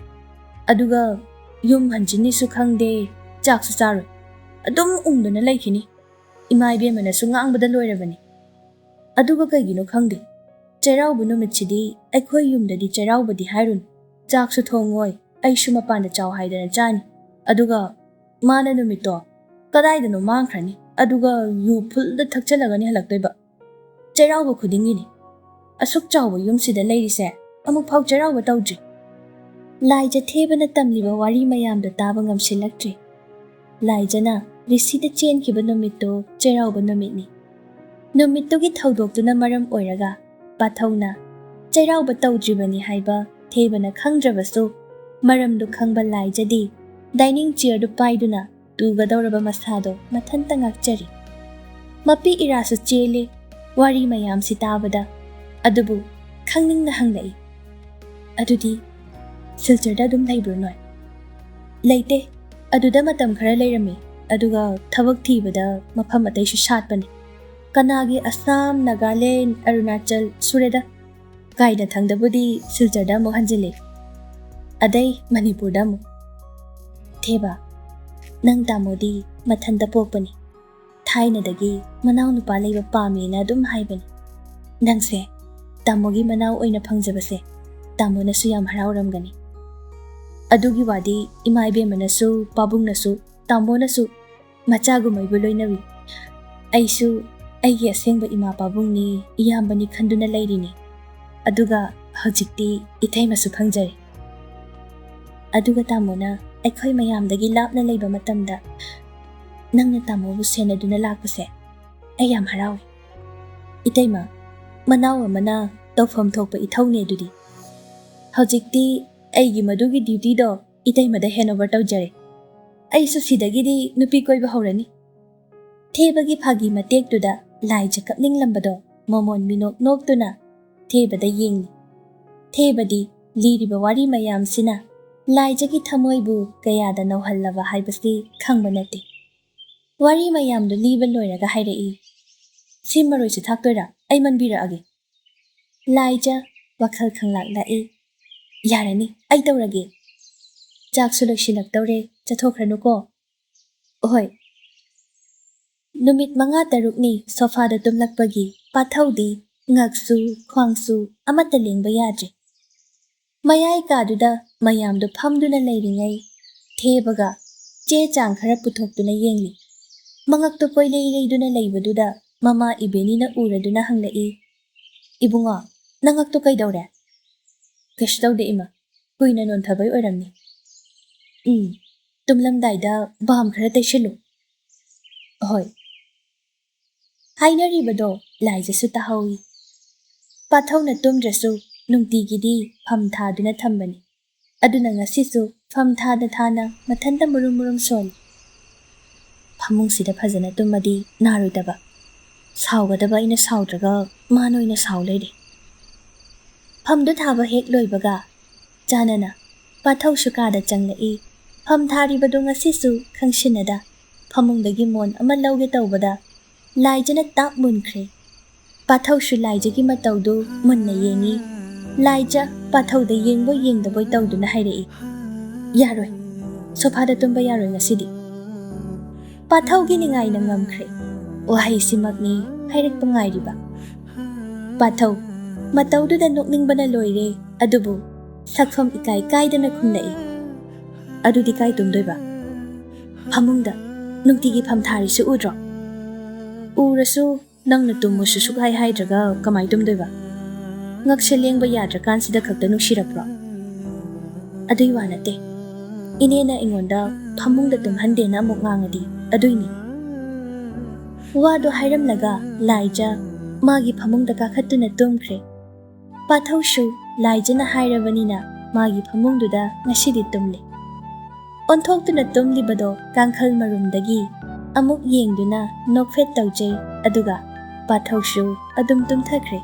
ꯑꯗꯨꯒ ꯌꯨꯝ ꯍꯟꯖꯤꯟꯅꯤꯁꯨ ꯈꯪꯗꯦ, ꯆꯥꯛꯁꯨ ꯆꯥꯔꯣꯏ꯫ ꯑꯗꯨꯝ ꯎꯪꯗꯨꯅ ꯂꯩꯈꯤꯅꯤ꯫ ꯏꯃꯥ ꯏꯕꯦꯝꯃꯅꯁꯨ ꯉꯥꯡꯕꯗ ꯂꯣꯏꯔꯕꯅꯤ꯫ ꯑꯗꯨꯒ ꯀꯩꯒꯤꯅꯣ ꯈꯪꯗꯦ, ꯆꯩꯔꯥꯎꯕ ꯅꯨꯃꯤꯠꯁꯤꯗꯤ ꯑꯩꯈꯣꯏ ꯌꯨꯝꯗꯗꯤ ꯆꯩꯔꯥꯎꯕꯗꯤ ꯍꯥꯏꯔꯨꯅꯨ꯫ ꯆꯥꯛꯁꯨ ꯊꯣꯡꯉꯣꯏ, ꯑꯩꯁꯨ ꯃꯄꯥꯟꯗ ꯆꯥꯎ ꯍꯥꯏꯗꯅ ꯆꯥꯅꯤ꯫ ꯑꯗꯨꯒ ꯃꯥꯅ ꯅꯨꯃꯤꯠꯇꯣ ꯀꯗꯥꯏꯗꯅꯣ ꯃꯥꯡꯈ꯭ꯔꯅꯤ, ꯑꯗꯨꯒ ꯌꯨ ꯐꯨꯜꯗ ꯊꯛꯆꯜꯂꯒꯅꯤ ꯍꯜꯂꯛꯇꯣꯏꯕ꯫ ꯆꯩꯔꯥꯎꯕ ꯈꯨꯗꯤꯡꯒꯤꯅꯤ꯫ ꯑꯁꯨꯛ ꯆꯥꯎꯕ ꯌꯨꯝꯁꯤꯗ ꯂꯩꯔꯤꯁꯦ ꯑꯃꯨꯛꯐꯥꯎ ꯆꯩꯔꯥꯎꯕ ꯇꯧꯗ꯭ꯔꯤ꯫ ꯂꯥꯏꯖ ꯊꯦꯕꯅ ꯇꯝꯂꯤꯕ ꯋꯥꯔꯤ ꯃꯌꯥꯝꯗꯨ ꯇꯥꯕ ꯉꯝꯁꯤꯜꯂꯛꯇ꯭ꯔꯦ꯫ ꯂꯥꯏꯖꯅ ꯔꯤꯁꯤꯗ ꯆꯦꯟꯈꯤꯕ ꯅꯨꯃꯤꯠꯇꯨ ꯆꯩꯔꯥꯎꯕ ꯅꯨꯃꯤꯠꯅꯤ꯫ ꯅꯨꯃꯤꯠꯇꯨꯒꯤ ꯊꯧꯗꯣꯛꯇꯨꯅ ꯃꯔꯝ ꯑꯣꯏꯔꯒ ꯄꯥꯊꯧꯅ ꯆꯩꯔꯥꯎꯕ ꯇꯧꯗ꯭ꯔꯤꯕꯅꯤ ꯍꯥꯏꯕ ꯊꯦꯕꯅ ꯈꯪꯗ꯭ꯔꯕꯁꯨ, ꯃꯔꯝꯗꯨ ꯈꯪꯕ ꯂꯥꯏꯖꯗꯤ ꯗꯥꯏꯅꯤꯡ ꯆꯤꯌꯔꯗꯨ ꯄꯥꯏꯗꯨꯅ ꯇꯨꯒꯗꯧꯔꯕ ꯃꯁꯥꯗꯣ ꯃꯊꯟꯇ ꯉꯥꯛꯆꯔꯤ꯫ ꯃꯄꯤ ꯏꯔꯥꯁꯨ ꯆꯦꯜꯂꯦ ꯋꯥꯔꯤ ꯃꯌꯥꯝꯁꯤ ꯇꯥꯕꯗ꯫ ꯑꯗꯨꯕꯨ ꯈꯪꯅꯤꯡꯅ ꯍꯪꯂꯛꯏ, "ꯑꯗꯨꯗꯤ ꯁꯤꯜꯆꯔꯗ ꯑꯗꯨꯝ ꯂꯩꯕ꯭ꯔꯣ ꯅꯣꯏ?" "ꯂꯩꯇꯦ꯫ ꯑꯗꯨꯗ ꯃꯇꯝ ꯈꯔ ꯂꯩꯔꯝꯃꯤ, ꯑꯗꯨꯒ ꯊꯕꯛ ꯊꯤꯕꯗ ꯃꯐꯝ ꯑꯇꯩꯁꯨ ꯁꯥꯠꯄꯅꯤ꯫ ꯀꯅꯥꯒꯤ ꯑꯁꯥꯝ, ꯅꯥꯒꯥꯂꯦꯟ, ꯑꯔꯨꯅꯥꯆꯜ ꯁꯨꯔꯦꯗ꯫ ꯀꯥꯏꯅ ꯊꯪꯗꯕꯨꯗꯤ ꯁꯤꯜꯆꯔꯗ ꯑꯃꯨꯛ ꯍꯟꯖꯤꯜꯂꯤ꯫ ꯑꯗꯩ ꯃꯅꯤꯄꯨꯔꯗ ꯑꯃꯨꯛ꯫ ꯊꯦꯕ, ꯅꯪ ꯇꯥꯃꯣꯗꯤ ꯃꯊꯟꯇ ꯄꯣꯛꯄꯅꯤ꯫ ꯊꯥꯏꯅꯗꯒꯤ ꯃꯅꯥꯎꯅꯨꯄꯥ ꯂꯩꯕ ꯄꯥꯝꯃꯦꯅ ꯑꯗꯨꯝ ꯍꯥꯏꯕꯅꯤ꯫ ꯅꯪꯁꯦ ꯇꯥꯃꯣꯒꯤ ꯃꯅꯥꯎ ꯑꯣꯏꯅ ꯐꯪꯖꯕꯁꯦ ꯇꯥꯃꯣꯅꯁꯨ ꯌꯥꯝ ꯍꯔꯥꯎꯔꯝꯒꯅꯤ꯫ ꯑꯗꯨꯒꯤ ꯋꯥꯗꯤ ꯏꯃꯥ ꯏꯕꯦꯝꯃꯅꯁꯨ, ꯄꯥꯕꯨꯡꯅꯁꯨ, ꯇꯥꯃꯣꯅꯁꯨ ꯃꯆꯥꯒꯨꯝꯕꯩꯕꯨ ꯂꯣꯏꯅꯕꯤ꯫ ꯑꯩꯁꯨ ꯑꯩꯒꯤ ꯑꯁꯦꯡꯕ ꯏꯃꯥ ꯄꯥꯕꯨꯡꯅꯤ, ꯏꯌꯥꯝꯕꯅꯤ ꯈꯟꯗꯨꯅ ꯂꯩꯔꯤꯅꯤ꯫ ꯑꯗꯨꯒ ꯍꯧꯖꯤꯛꯇꯤ ꯏꯇꯩꯃꯁꯨ ꯐꯪꯖꯔꯦ꯫ ꯑꯗꯨꯒ ꯇꯥꯃꯣꯅ ꯑꯩꯈꯣꯏ ꯃꯌꯥꯝꯗꯒꯤ ꯂꯥꯞꯅ ꯂꯩꯕ ꯃꯇꯝꯗ ꯅꯪꯅ ꯇꯥꯃꯣꯕꯨ ꯁꯦꯟꯅꯗꯨꯅ ꯂꯥꯛꯄꯁꯦ ꯑꯩ ꯌꯥꯝ ꯍꯔꯥꯎꯏ꯫ ꯏꯇꯩꯃ, ꯃꯅꯥꯎ ꯑꯃꯅ ꯇꯧꯐꯝ ꯊꯣꯛꯄ ꯏꯊꯧꯅꯦ ꯑꯗꯨꯗꯤ꯫ ꯍꯧꯖꯤꯛꯇꯤ ꯑꯩꯒꯤ ꯃꯗꯨꯒꯤ ꯗ꯭ꯌꯨꯇꯤꯗꯣ ꯏꯇꯩꯃꯗ ꯍꯦꯟ ꯑꯣꯚꯔ ꯇꯧꯖꯔꯦ꯫ ꯑꯩꯁꯨ ꯁꯤꯗꯒꯤꯗꯤ ꯅꯨꯄꯤ ꯀꯣꯏꯕ ꯍꯧꯔꯅꯤ꯫" ꯊꯦꯕꯒꯤ ꯐꯥꯒꯤ ꯃꯇꯦꯛꯇꯨꯗ ꯂꯥꯏꯖ ꯀꯞꯅꯤꯡꯂꯝꯕꯗꯣ ꯃꯣꯃꯣꯟ ꯃꯤꯅꯣꯛ ꯅꯣꯛꯇꯨꯅ ꯊꯦꯕꯗ ꯌꯦꯡꯂꯤ꯫ ꯊꯦꯕꯗꯤ ꯂꯤꯔꯤꯕ ꯋꯥꯔꯤ ꯃꯌꯥꯝꯁꯤꯅ ꯂꯥꯏꯖꯒꯤ ꯊꯃꯣꯏꯕꯨ ꯀꯌꯥꯗ ꯅꯧꯍꯜꯂꯕ ꯍꯥꯏꯕꯁꯤ ꯈꯪꯕ ꯅꯠꯇꯦ꯫ ꯋꯥꯔꯤ ꯃꯌꯥꯝꯗꯨ ꯂꯤꯕ ꯂꯣꯏꯔꯒ ꯍꯥꯏꯔꯛꯏ, "ꯁꯤ ꯃꯔꯣꯏꯁꯤ ꯊꯥꯛꯇꯣꯏꯔꯥ? ꯑꯩ ꯃꯟꯕꯤꯔꯛꯑꯒꯦ꯫" ꯂꯥꯏꯖ ꯋꯥꯈꯜ ꯈꯪꯂꯥꯛ ꯂꯥꯛꯏ꯫ "ꯌꯥꯔꯅꯤ, ꯑꯩ ꯇꯧꯔꯒꯦ꯫ ꯆꯥꯛꯁꯨ ꯂꯣꯏꯁꯤꯜꯂꯛꯇꯧꯔꯦ, ꯆꯠꯊꯣꯛꯈ꯭ꯔꯅꯨꯀꯣ꯫" "ꯍꯣꯏ꯫" ꯅꯨꯃꯤꯠ ꯃꯉꯥ ꯇꯔꯨꯛꯅꯤ ꯁꯣꯐꯥꯗ ꯇꯨꯝꯂꯛꯄꯒꯤ ꯄꯥꯊꯧꯗꯤ ꯉꯛꯁꯨ ꯈ꯭ꯋꯥꯡꯁꯨ ꯑꯃꯠꯇ ꯂꯦꯡꯕ ꯌꯥꯗ꯭ꯔꯦ꯫ ꯃꯌꯥꯏ ꯀꯥꯗꯨꯗ ꯃꯌꯥꯝꯗꯨ ꯐꯝꯗꯨꯅ ꯂꯩꯔꯤꯉꯩ ꯊꯦꯕꯒ ꯆꯦ ꯆꯥꯡ ꯈꯔ ꯄꯨꯊꯣꯛꯇꯨꯅ ꯌꯦꯡꯂꯤ꯫ ꯃꯉꯛꯇꯨ ꯀꯣꯏꯂꯩ ꯂꯩꯗꯨꯅ ꯂꯩꯕꯗꯨꯗ ꯃꯃꯥ ꯏꯕꯦꯅꯤꯅ ꯎꯔꯗꯨꯅ ꯍꯪꯂꯛꯏ, "ꯏꯕꯨꯡꯉꯣ, ꯅꯉꯛꯇꯨ ꯀꯩꯗꯧꯔꯦ?" "ꯀꯩꯁꯨ ꯇꯧꯗꯦ ꯏꯃꯥ꯫ ꯀꯨꯏꯅ ꯅꯣꯟꯊꯕꯩ ꯑꯣꯏꯔꯝꯅꯤ꯫ ꯎꯝ, ꯇꯨꯝꯂꯝꯗꯥꯏꯗ ꯕꯥꯝ ꯈꯔ ꯇꯩꯁꯤꯜꯂꯨ꯫ ꯍꯣꯏ꯫ ꯍꯥꯏꯅꯔꯤꯕꯗꯣ ꯂꯥꯏꯖꯁꯨ ꯇꯥꯍꯧꯏ꯫ ꯄꯥꯊꯧꯅ ꯇꯨꯝꯗ꯭ꯔꯁꯨ ꯅꯨꯡꯇꯤꯒꯤꯗꯤ ꯐꯝ ꯊꯥꯗꯨꯅ ꯊꯝꯕꯅꯤ꯫ ꯑꯗꯨꯅ ꯉꯁꯤꯁꯨ ꯐꯝ ꯊꯥꯗ ꯊꯥꯅ ꯃꯊꯟꯇ ꯃꯨꯔꯨꯝ ꯃꯨꯔꯨꯝ ꯁꯣꯜꯂꯤ꯫ ꯐꯃꯨꯡꯁꯤꯗ ꯐꯖꯅ ꯇꯨꯝꯃꯗꯤ ꯅꯥꯔꯣꯏꯗꯕ꯫ ꯁꯥꯎꯒꯗꯕ ꯑꯩꯅ ꯁꯥꯎꯗ꯭ꯔꯒ ꯃꯥꯅ ꯑꯣꯏꯅ ꯁꯥꯎ ꯂꯩꯔꯦ꯫ ꯐꯝꯗꯨ ꯊꯥꯕ ꯍꯦꯛ ꯂꯣꯏꯕꯒ ꯆꯥꯅꯅ ꯄꯥꯊꯧꯁꯨ ꯀꯥꯗ ꯆꯪꯂꯛꯏ꯫ ꯐꯝ ꯊꯥꯔꯤꯕꯗꯨ ꯉꯁꯤꯁꯨ ꯈꯪꯁꯤꯟꯅꯗ ꯐꯃꯨꯡꯗꯒꯤ ꯃꯣꯟ ꯑꯃ ꯂꯧꯒꯦ ꯇꯧꯕꯗ ꯂꯥꯏꯖꯅ ꯇꯥꯞ ꯃꯨꯟꯈ꯭ꯔꯦ꯫ ꯄꯥꯊꯧꯁꯨ ꯂꯥꯏꯖꯒꯤ ꯃꯇꯧꯗꯨ ꯃꯨꯟꯅ ꯌꯦꯡꯏ꯫ ꯂꯥꯏꯖ ꯄꯥꯊꯧꯗ ꯌꯦꯡꯕꯣꯏ ꯌꯦꯡꯗꯕꯣꯏ ꯇꯧꯗꯨꯅ ꯍꯥꯏꯔꯛꯏ, "ꯌꯥꯔꯣꯏ, ꯁꯣꯐꯥꯗ ꯇꯨꯝꯕ ꯌꯥꯔꯣꯏ ꯉꯁꯤꯗꯤ꯫" ꯄꯥꯊꯧꯒꯤ ꯅꯤꯡꯉꯥꯏꯅ ꯉꯝꯈ꯭ꯔꯦ꯫ ꯋꯥꯍꯩꯁꯤꯃꯛꯅꯤ ꯍꯥꯏꯔꯛꯄ ꯉꯥꯏꯔꯤꯕ꯫ ꯄꯥꯊꯧ, ꯃꯇꯧꯗꯨꯗ ꯅꯣꯛꯅꯤꯡꯕꯅ ꯂꯣꯏꯔꯦ, ꯑꯗꯨꯕꯨ ꯁꯛꯐꯝ ꯏꯀꯥꯏ ꯀꯥꯏꯗꯅ ꯈꯨꯝꯂꯛꯏ, "ꯑꯗꯨꯗꯤ ꯀꯥꯏ ꯇꯨꯝꯗꯣꯏꯕ? ꯐꯃꯨꯡꯗ ꯅꯨꯡꯇꯤꯒꯤ ꯐꯝ ꯊꯥꯔꯤꯁꯤ ꯎꯗ꯭ꯔꯣ? ꯎꯔꯁꯨ ꯅꯪꯅ ꯇꯨꯝꯃꯨꯁꯨ ꯁꯨꯛꯍꯥꯏ ꯍꯥꯏꯗ꯭ꯔꯒ ꯀꯃꯥꯏ ꯇꯨꯝꯗꯣꯏꯕ? ꯉꯛꯁꯦ ꯂꯦꯡꯕ ꯌꯥꯗ꯭ꯔꯀꯥꯟꯁꯤꯗ ꯈꯛꯇ ꯅꯨꯡꯁꯤꯔꯛꯄ꯭ꯔꯣ?" "ꯑꯗꯨꯏ ꯋꯥ ꯅꯠꯇꯦ꯫ ꯏꯅꯦꯅ ꯑꯩꯉꯣꯟꯗ ꯐꯃꯨꯡꯗ ꯇꯨꯝꯍꯟꯗꯦꯅ ꯑꯃꯨꯛ ꯉꯥꯡꯉꯗꯤ ꯑꯗꯨꯏꯅꯤ꯫" ꯋꯥꯗꯣ ꯍꯥꯏꯔꯝꯂꯒ ꯂꯥꯏꯖ ꯃꯥꯒꯤ ꯐꯃꯨꯡꯗ ꯀꯥꯈꯠꯇꯨꯅ ꯇꯨꯝꯈ꯭ꯔꯦ꯫ ꯄꯥꯊꯧꯁꯨ ꯂꯥꯏꯖꯅ ꯍꯥꯏꯔꯕꯅꯤꯅ ꯃꯥꯒꯤ ꯐꯃꯨꯡꯗꯨꯗ ꯉꯁꯤꯗꯤ ꯇꯨꯝꯂꯦ꯫ ꯑꯣꯟꯊꯣꯛꯇꯨꯅ ꯇꯨꯝꯂꯤꯕꯗꯣ ꯀꯥꯡꯈꯜ ꯃꯔꯨꯝꯗꯒꯤ ꯑꯃꯨꯛ ꯌꯦꯡꯗꯨꯅ ꯅꯣꯛꯐꯦꯠ ꯇꯧꯖꯩ, ꯑꯗꯨꯒ ꯄꯥꯊꯧꯁꯨ ꯑꯗꯨꯝ ꯇꯨꯝꯊꯈ꯭ꯔꯦ꯫